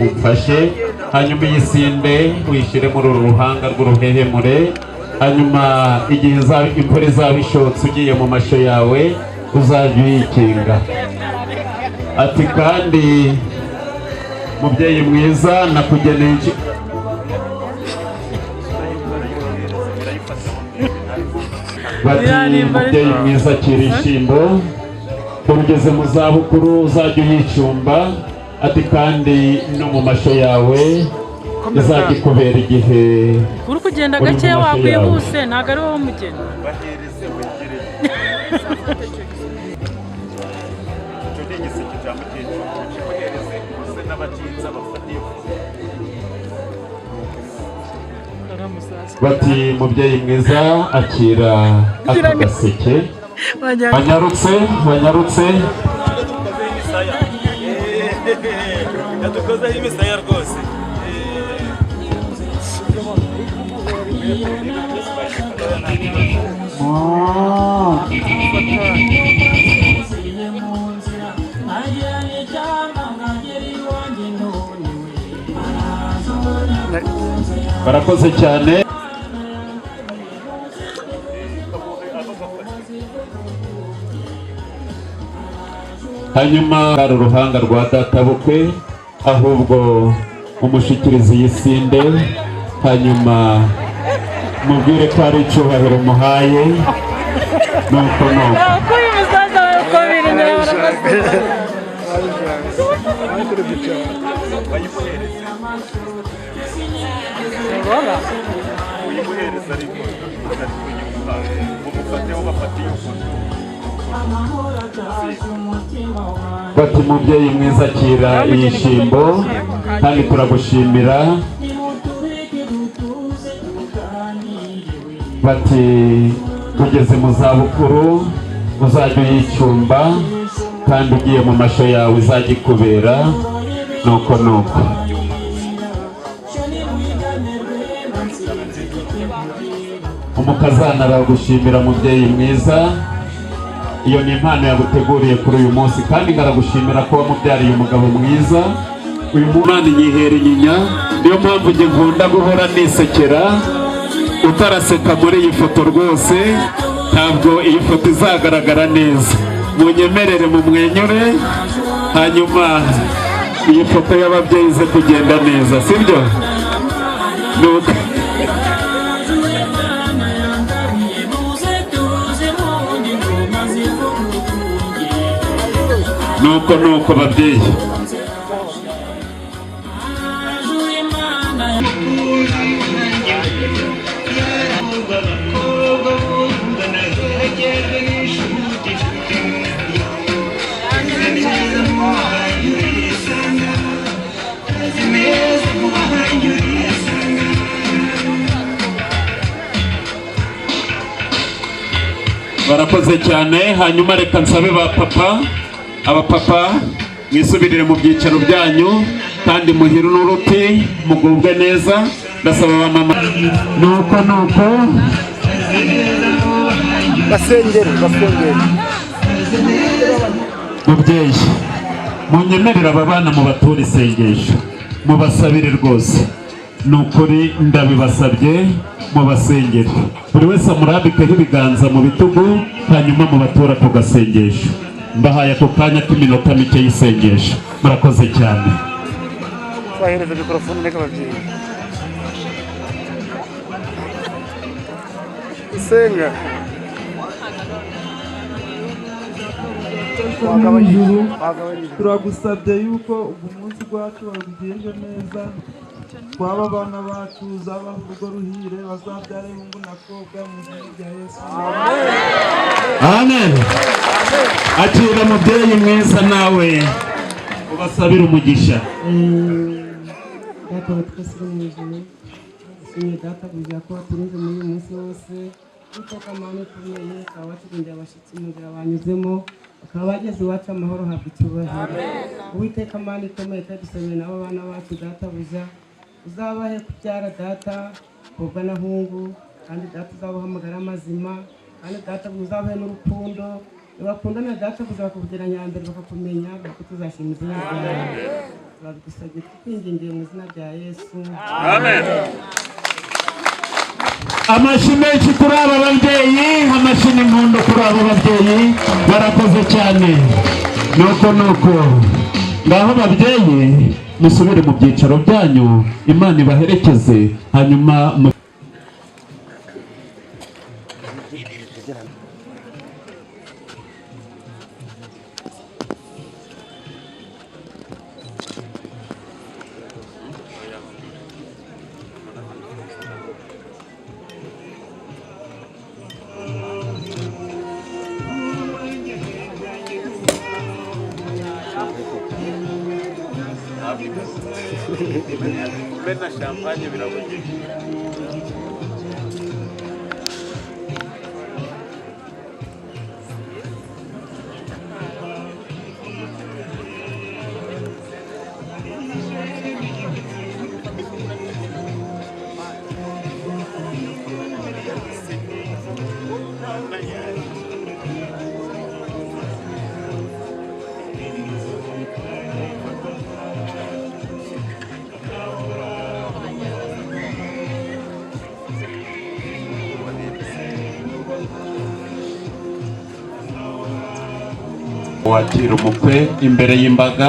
Umfashe hanyuma iyisinde uyishyire muri uru ruhanga rw'uruhehemure, hanyuma igihe imvura izaba ishotse ugiye mu masho yawe uzajya uyikinga. Ati kandi mubyeyi mwiza nakugeneye iki. Bati mubyeyi mwiza akira ishimbo, ugeze mu zabukuru uzajya uyicumba. Ati kandi no mu masho yawe izajya ikubera igihe uri kugenda gake wakwihuse, ntabwo ari wowe umugeni. Bati mubyeyi mwiza akira aka gaseke. Banyarutse banyarutse. Yadukozeho imisaya rwose. Barakoze cyane. Hanyuma hari uruhanga rwa databukwe, ahubwo umushikirizi yisinde, hanyuma mubwire ko ari icyubahiro muhaye. Nuko nuko Bati mubyeyi mwiza akira iyishimbo, kandi turagushimira. Bati ugeze mu zabukuru uzajya uyicumba, kandi ugiye mu masho yawe izajya ikubera. Nuko nuko umukazana aragushimira mubyeyi mwiza, iyo ni impano yaguteguriye kuri uyu munsi, kandi ngaragushimira ko wamubyariye umugabo mwiza. Uyu mwana yihera inyinya, niyo mpamvu njye nkunda guhora nisekera. Utaraseka muri iyi foto rwose ntabwo iyi foto izagaragara neza. Munyemerere mumwenyure, hanyuma iyi foto y'ababyeyi ize kugenda neza, sibyo? Nuko nuko nuko babyeyi. Barakoze cyane. Hanyuma reka nsabe ba papa, abapapa Mwisubirire mu byicaro byanyu kandi muhire n'uruti, mugubwe neza. Ndasaba abamama nuko nuko Basengere, basengere. Mubyeyi, munyemerere aba bana mubature isengesho, mubasabire rwose. Ni ukuri ndabibasabye, mubasengere. Buri wese amurambikeho ibiganza mu bitugu, hanyuma mubatura ku gasengesho. Mbahaye ako kanya k'iminota mike y'isengesho. Murakoze cyane. Twahereza mikorofone reka ababyeyi. Senga. Ijuru, turagusabye yuko ugu munsi gwacu bagugenje neza, twaba abana bacu uzabaha urugo ruhire, bazabyare hungu na kobwa mu izina rya Yesu. Amen. Akira mubyeyi mwiza, nawe ubasabire umugisha. Data wa twese uri mu ijuru, dushimiye Data kugira ko waturinze muri uyu munsi wose. Uwiteka Mana ikomeye, ukaba waturindiye abashyitsi mu nzira banyuzemo, bakaba bageze iwacu amahoro, habwa icyubahiro. Uwiteka Mana ikomeye, turadusabiye nabo bana bacu, Databuja, uzabahe kubyara, Data, kobwa na hungu, kandi Data uzabahamagara amazima, kandi Data uzabahe n'urukundo bakundana, Data kugira nyambere bakakumenya, kuko tuzashima izina ryawe. Turabigusabye tukwingingiye mu izina rya Yesu. Amen. Amashyi menshi kuri aba babyeyi, amashyi n'impundu kuri aba babyeyi, barakoze cyane. Nuko nuko, ngaho babyeyi musubire mu byicaro byanyu, Imana ibaherekeze hanyuma mu kumena champagne birabujijwe. Wakira umukwe imbere y'imbaga,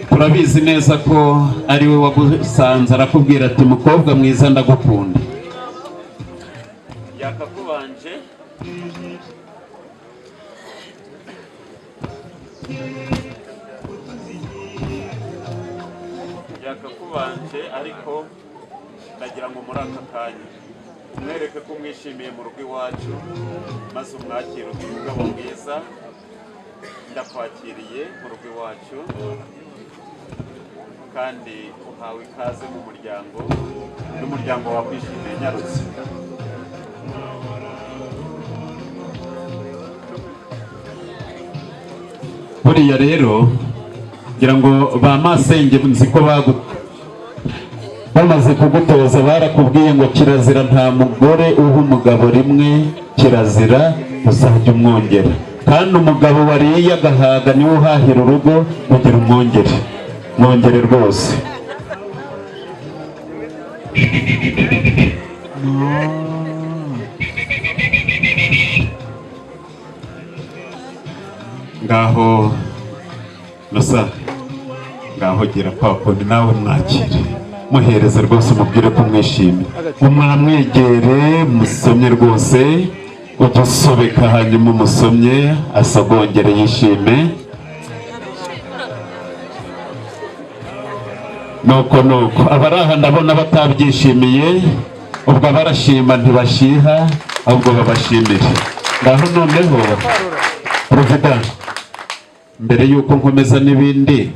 turabizi neza ko ari we wagusanze arakubwira ati: "Mukobwa mwiza, ndagukunda." Yakakubanje. Yakakubanje, ariko ndagira ngo muri aka kanya umwereke ko umwishimiye mu rugo iwacu, maze umwakire uti: "Umugabo mwiza, ndakwakiriye mu rugo iwacu, kandi uhawe ikaze mu muryango, n'umuryango wakwishimiye." Nyarutse. Buriya rero ngira ngo ba masenge nzi ko bagu bamaze kugutoza, barakubwiye ngo kirazira, nta mugore uha umugabo rimwe, kirazira, uzajya umwongera. Kandi umugabo wariye agahaga niwe uhahira urugo. Ugira umwongere, mwongere rwose. Ngaho nusa, ngaho gira kwa kundi nawe mwakire, muhereze rwose, umubwire ko mwishimye, umwamwegere, musomye rwose, ujye usobeka, hanyuma umusomye asogongere yishime. Nuko nuko, abari aha ndabona batabyishimiye. Ubwo abarashima ntibashiha, ahubwo babashimire. Ngaho noneho perezida, mbere y'uko nkomeza n'ibindi,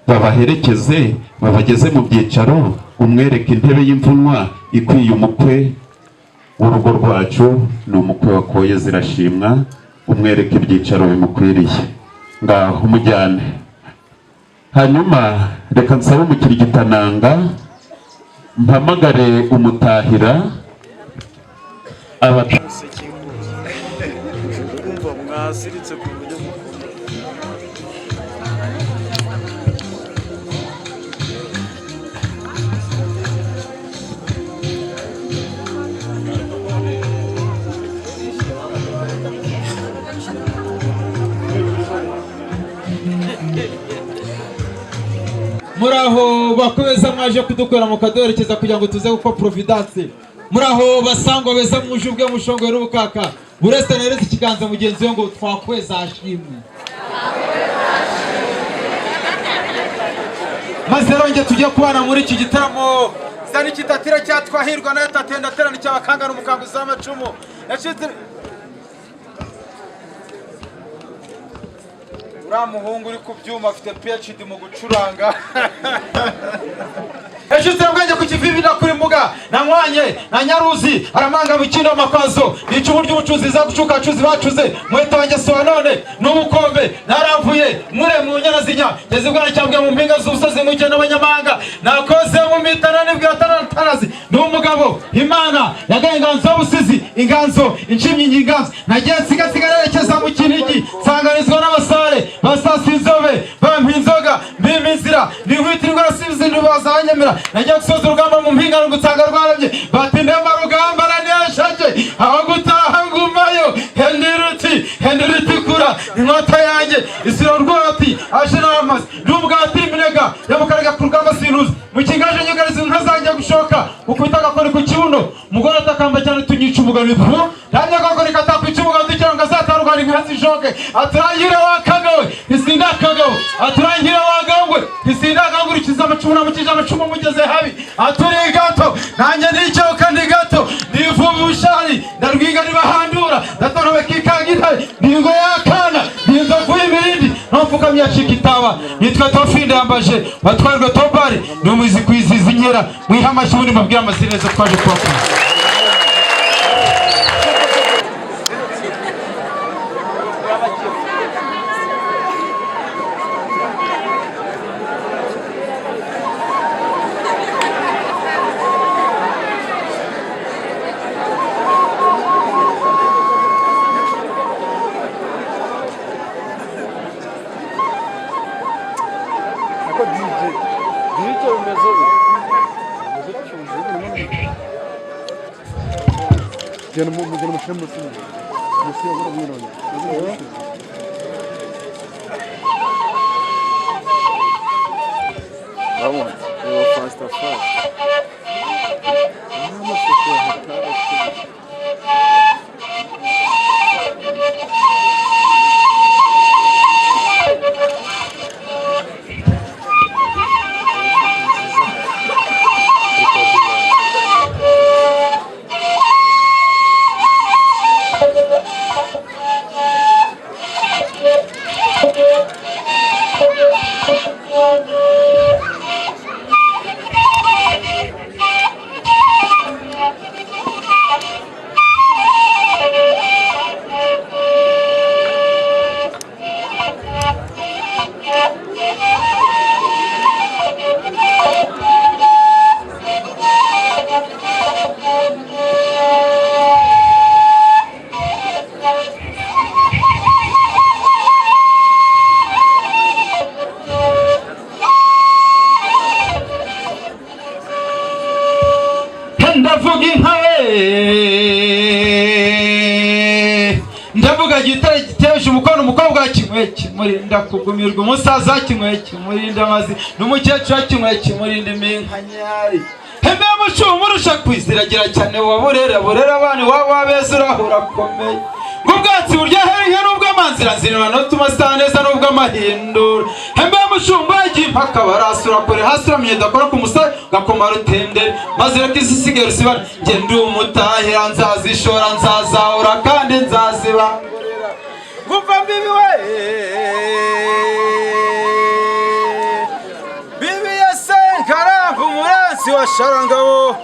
babaherekeze babageze mu byicaro, umwereke intebe y'imvunwa ikwiye umukwe w'urugo rwacu. Ni umukwe wakoye zirashimwa, umwereke ibyicaro bimukwiriye. Ngaho umujyane. Hanyuma reka nsabe umukirigitananga, mpamagare umutahira aba. Kumva mwasiritse ku buryo. Muri aho bakomeza mwaje kudukorera mukaduherekeza kugira ngo tuze gukora providence. Muri aho basangwa beza, muje ubwe mushongoye n'ubukaka, buri wese neretse ikiganza mugenzi we ngo twakweza ashimwe. Maze rero njye tugiye kubana muri iki gitaramo zana ikitatira cyatwahirwa nayo tatenda terana icyabakangana umukanguzi w'amacumu yacitse. Uriya muhungu uri ku byuma afite PhD mu gucuranga. Yashyize ubwenge ku kivivi na kuri mbuga nanywanye na nyaruzi aramanga bikindo makwazo icumu ry'ubucuzi za gucuka cuzi bacuze muheto wanjye sowa none n'ubukombe naravuye mure mu nyana zinya ngeze bwana cyambwe mu mpinga z'ubusozi mu n'abanyamahanga nakoze mu mitana nibwira tarazi ni umugabo Imana yagaye inganzo y'ubusizi, inganzo inshimyi inganzo nagiye nsiga nerekeza mu Kinigi nsanganizwa n'abasare basasa inzobe bampa inzoga mbima inzira nihwitirwa rasizi ntibazanyemera. Nagiye gusoza urugamba mu mpinga rugutanga rwarabye batindema rugamba naneshake aho gutaha ngumayo hendiruti hendiruti kura inkota yanjye isiro rwati aje n'amazi n'ubwati iminega yamukarega ku rugamba sinuzi mu kigaje nyugarizi ntazajya gushoka ukubita agakoni ku kibuno umugore atakamba cyane tunyica umugani pu namye agakoni katakwica umugani kugira ngo azatarwana inka zishoke. Aturangire wakagawe ntisindakagawe, aturangire wagangwe ntisindakangurikiza amacumu namukije amacumu mugeze habi. Aturi gato nanjye nicyoka ndi gato ndivubushari ndarwiga nibahandura ndatonobe kikanga intare ndingo yakana ndinzovu y'imirindi nopfukamye acika itaba. Nitwa Tofi Ndambaje watwarwe Tobari ni umuzi kwiziza inkera mwiha amashyi ubundi mbabwire amazina neza twaje kubakunda. Ako DJ DJ bimeze bimeze cyuje. Genda mu genda mushyire munsi munsi ya buriya mwirondoro. Urabona reba fasita fasita n'amafoto ya hatari. Ndavuga inka we, ndavuga gitare giteje umukono umukobwa kimwe kimurinda kugumirwa, umusaza kimwe kimurinda amazi n'umukecuru kimwe kimurinda iminkanyari. Hembe mucumu urusha kwiziragira cyane wa burera burera abana iwabo wabeza urahura akomeye. Ubwatsi buryohera inka n'ubw'amanzira nzirana n'utuma asa neza n'ubw'amahindura. Hembe mushumba yagiye impaka barasura kure hasi uramye udakora ku musaya ugakoma rutenderi maze reka isi isigaye rusibane. Njye ndi umutahira nzazishora nzazahura kandi nzazibangurira. Ngumva mbibi we bibi ya Senkaramba umuranzi wa Sharangabo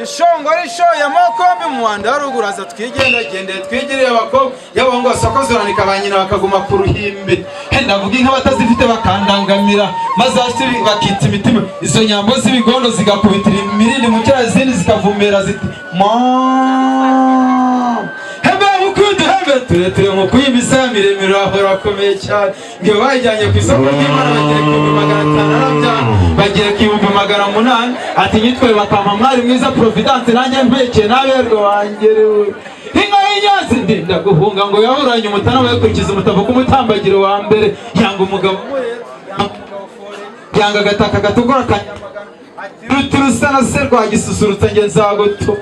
Ishongora ishoye amoko yombi mu Rwanda haruguru, aza twigendagendeye twigiriye abakobwa y'abahungu, basoko ba nyina bakaguma ku ruhimbi. Ndavuga inka batazifite bakandangamira, maze hasi bakitsa imitima. Izo nyambo z'ibigondo zigakubitira imirindi mu cyaro, izindi zikavumera ziti ma hebe mukudu hebe tureture nkuko imisaya miremire urakomeye cyane. Ngo bayijyanye ku isoko ry'Imana bagereka 500,000, arabyanga, bagereka 800,000, ati nyitwaye bakampa mwari mwiza Providence, nanjye mpekeye naberwa wangerewe. Inka y'inyazi ndinda guhunga ngo yahuranye umutana, bayakurikiza umutavu k'umutambagiro wa mbere, yanga umugabo, yanga agataka gatukura kanyamagana, ati ruti rusa na se rwagisusurutsa nge nzagutu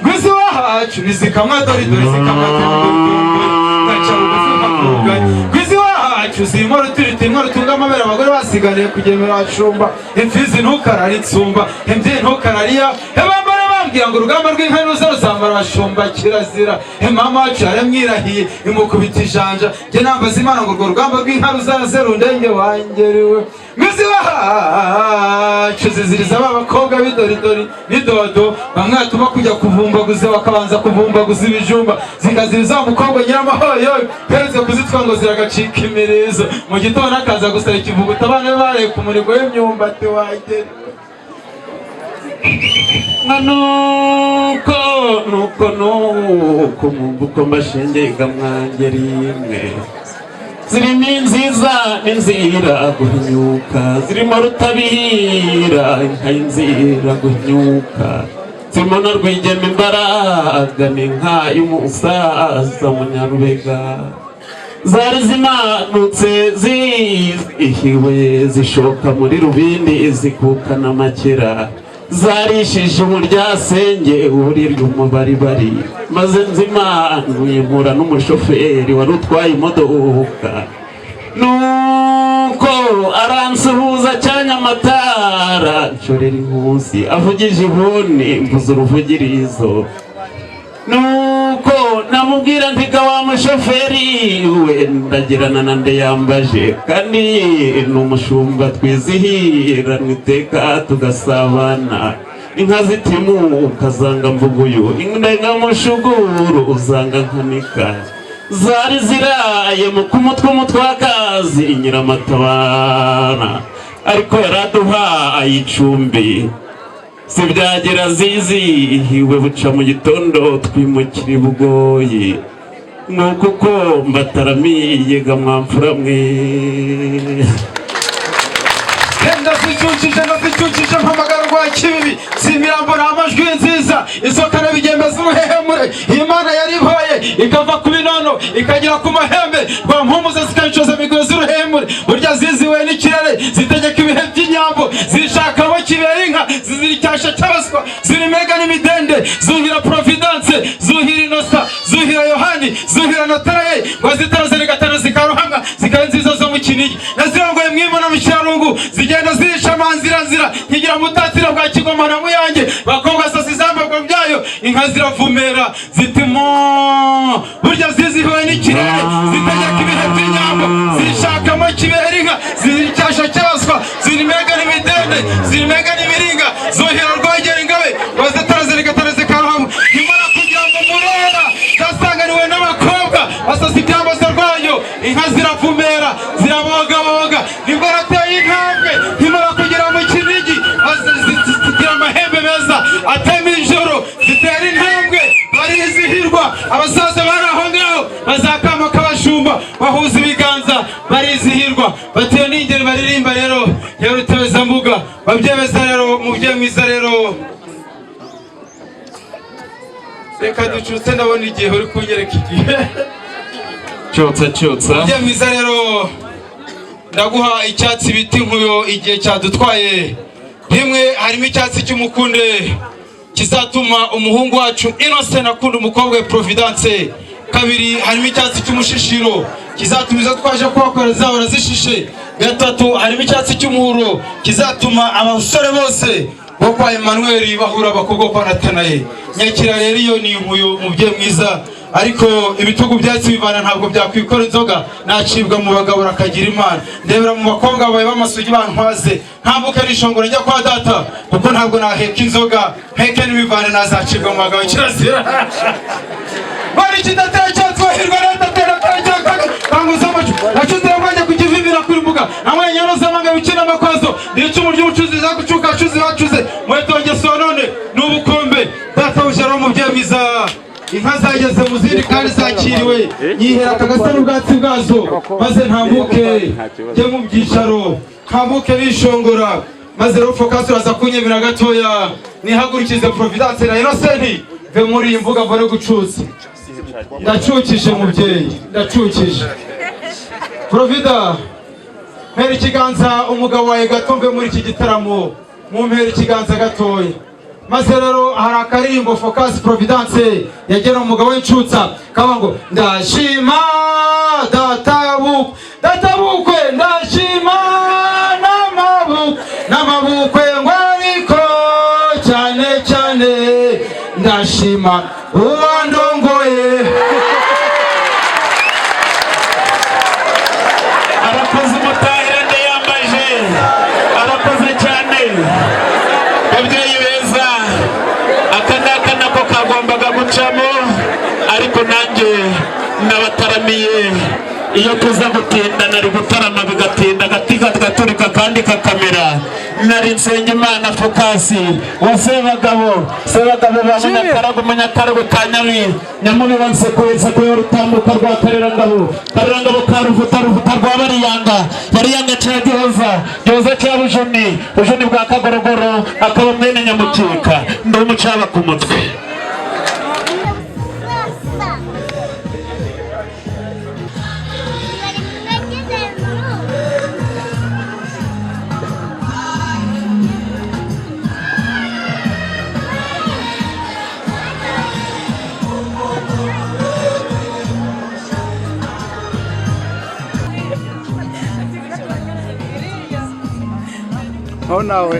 ngwizi wahacu rizikamwa dore dore zikamwa dore dore gaca bugufi mpakuganye. Ngwizi wahacu zirimo rutiriti rutunga amabere, abagore basiganiye kugemera bacumba imfizi, ntukarare insumba imbyeyi, ntukarariya ebambara bambwira ngo urugamba rw'inka ruza ruzambara abashumba kirazira. Mama wacu yaramwirahiye imukubita ijanja, njye nambaza Imana ngo urwo rugamba rw'inka ruzaze rundenge wangeriwe. Ngwizi wahacu ziziriza ba bakobwa b'idoridori n'idodo, bamwe batuma kujya kuvumbaguza bakabanza kuvumbaguza ibijumba, zikaziriza wa mukobwa nyiramahoyo heretse kuzitwa ngo ziragacika imirizo. Mu gitondo akaza gusaba ikivuguto, abana be bareye ku murigo w'imyumbati wangeriwe. Nuko nuko nuko mwumva uko mbashengega mwange rimwe, zirimo inziza n'inzira guhinyuka, zirimo rutabira inka y'inzira guhinyuka, zirimo na Rwigema imbaraga n'inka y'umusaza Munyarubega. Zari zimanutse zihiwe, zishoka muri Rubindi, zikukana amakera, zarishije umuryasenge uburiryo umubaribari, maze nzimanuye mpura n'umushoferi wari utwaye imodoka. Nuko aransuhuza cyanya amatara, nshorera inkusi avugije ihoni, mvuza uruvugirizo. Nuko namubwira ntiga wa mushoferi we, ndagirana na nde yambaje, kandi ni umushumba twizihiranwa iteka tugasabana. Inka zitimuka zanga mvuguyu, indengamushuguru uzanga nkanika, zari ziraye mu kumutwe umutwakazi Nyiramatabana, ariko yaraduhaye icumbi sibyagira zizihiwe. Buca mu gitondo twimukira i Bugoyi. Nuko uko mbataramiye ga mwamfura mwe. Ndazicyukije, ndazicyukije, mpamagara rwa kibibi si imirambo ni amajwi nziza isoka bigemeza uruhehemure. Imana yariboye ikava ku binono ikagera ku mahembe, rwa mpumuza zikayicoza migozi z'uruhemure. Burya ziziwe n'ikirere, zitegeka ibihe by'inyambo, zishakamo kibera inka, zizira icyasha cy'abaswa, ziri mega n'imidende, zuhira Providence, zuhira Inosa, zuhira Yohani, zuhira Notaraye, ngo zitara gatanu zikaruhanga, zikaba nziza zo mu Kinigi, nazirongoye mwimo no mu Kirarungu, zigenda zirisha amanzira nzira nkigira mutatira bwa Kigoma na Muyange. Bakobwa sasi zambarwa byayo, inka ziravumera ziti mo. Burya zizihiwe n'ikirere, zitegeka ibihe by'inyambo, zishakamo kibera inka, ziri icyasha cy'abaswa, ziri mega n'imidende, ziri mega n'imiringa, zuhira Rwogera ingabe, ngo zitara gatanu zikaruhanga. Nimara kugira ngo murera zasanganiwe n'abakobwa basasa ibyambazo rwayo, inka ziravumera zirabogaboga. Nibwo nateye intambwe nkimara kugera mu Kinigi, zigira amahembe meza atema ijoro, zitera intambwe barizihirwa. Abasaza bari aho ngaho bazakama k'abashumba bahuza ibiganza barizihirwa, batiyo n'ingeri baririmba rero ya Rutebezambuga babyemeza rero. Mubyeyi mwiza rero, reka ducutse, ndabona igihe uri kunyereka igihe. Cyotsa cyotsa. Mubyeyi mwiza rero, ndaguha icyatsi bita inkuyo. Igihe cyadutwaye rimwe, harimo icyatsi cy'umukunde kizatuma umuhungu wacu Innocent akunda umukobwa we Providence. Kabiri, harimo icyatsi cy'umushishiro kizatuma izo twaje kuhakorera zahora zishishe. Gatatu, harimo icyatsi cy'umuhuro kizatuma abasore bose bo kwa Emmanuel bahura abakobwa kwa Natanaye. Nyakira rero, iyo ni inkuyo, mubyeyi mwiza. Ariko ibitugu byatsi bivana, ntabwo byakwikora inzoga. Nacibwa mu bagabo, rakagira Imana. Ndebera mu bakobwa bawe b'amasugi bantwaze, ntambuke nishongora njya kwa data, kuko ntabwo naheka inzoga mpeke n'ibivane, nazacibwa mu bagabo, kirazira. Bari kidatera twahirwa n'adatera kanguza amacu nacuze mwanya kugivimira kuri mbuga namwe nyano zamanga bikina amakwazo n'icumu ry'ubucuzi za gucuka cuzi bacuze mwetonge sonone n'ubukombe. Data bujara, umubyeyi mwiza, inka zageze mu zindi kandi zakiriwe, nyihera akagasa n'ubwatsi bwazo, maze ntambuke njye mu byicaro, ntambuke nishongora. Maze rero Focus, uraza kunyemera gatoya nihagurukize Providence na Innocent ve muri iyi mbuga mbone gucuza. Ndacukije mubyeyi, ndacukije Provida. Mpera ikiganza umugabo wawe gato mve muri iki gitaramo, mumpera ikiganza gatoya. Maze rero hari akaririmbo Focus, Providence yagera umugabo w'incutsa, kaba ngo: "Ndashima databukwe, databukwe, ndashima n'amabukwe, n'amabukwe ngo, ariko cyane cyane ndashima uwandongoye." Arakoze umutahira ndayambaje, arakoze cyane. Babyeyi beza, aka ngaka nako kagombaga gucamo, ariko nanjye nabataramiye. Iyo tuza gutinda nari gutarama bigatinda, agati kagaturika kandi kakamera. Nari Nsengimana Focus wa Sebagabo, Sebagabo ba Munyakarago, Munyakarago ka Nyabi Nyamubiba, Nsekuye, Nsekuye Rutambuka rwa Karerangabo, Karerangabo ka Ruvuta, Ruvuta rwa Bariyanga, Bariyanga cya Gihoza, Gihoza cya Bujuni, Bujuni bwa Kagorogoro, akaba mwene Nyamukika. Ndi umucaba ku mutwe. Aho nawe.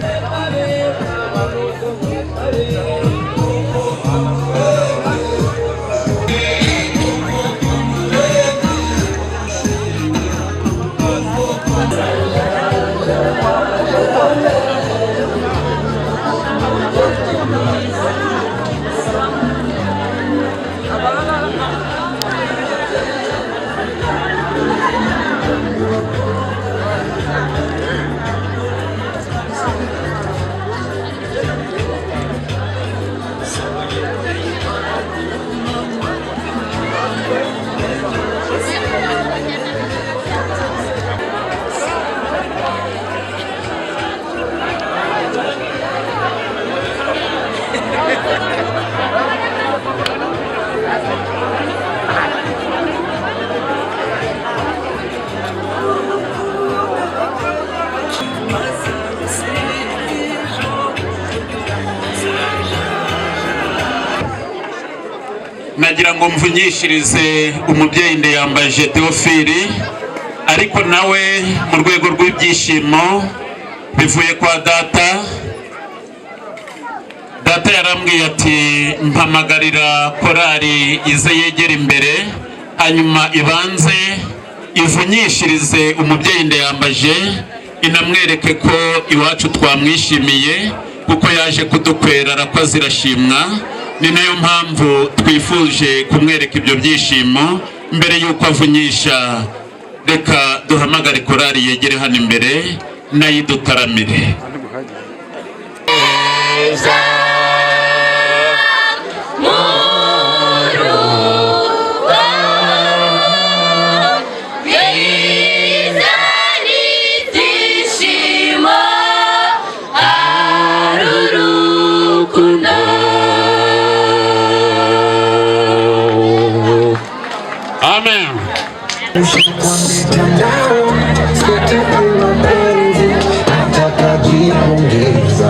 Nagira ngo mvunyishirize umubyeyi Ndeyambaje Theophile, ariko nawe mu rwego rw'ibyishimo bivuye kwa data. Data yarambwiye ati: "Mpamagarira korali ize yegera imbere, hanyuma ibanze ivunyishirize umubyeyi Ndeyambaje, inamwereke ko iwacu twamwishimiye kuko yaje kudukwera, arakoze, irashimwa." Ni nayo mpamvu twifuje kumwereka ibyo byishimo mbere y'uko avunyisha. Reka duhamagare korali yegere hano imbere nayo idutaramire. Amen. Atakajipongeza.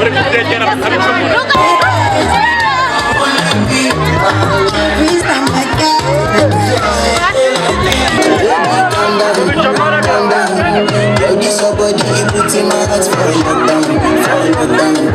Bari kubyegera bakabicomora. This your body, you put in my heart for lockdown, for lockdown.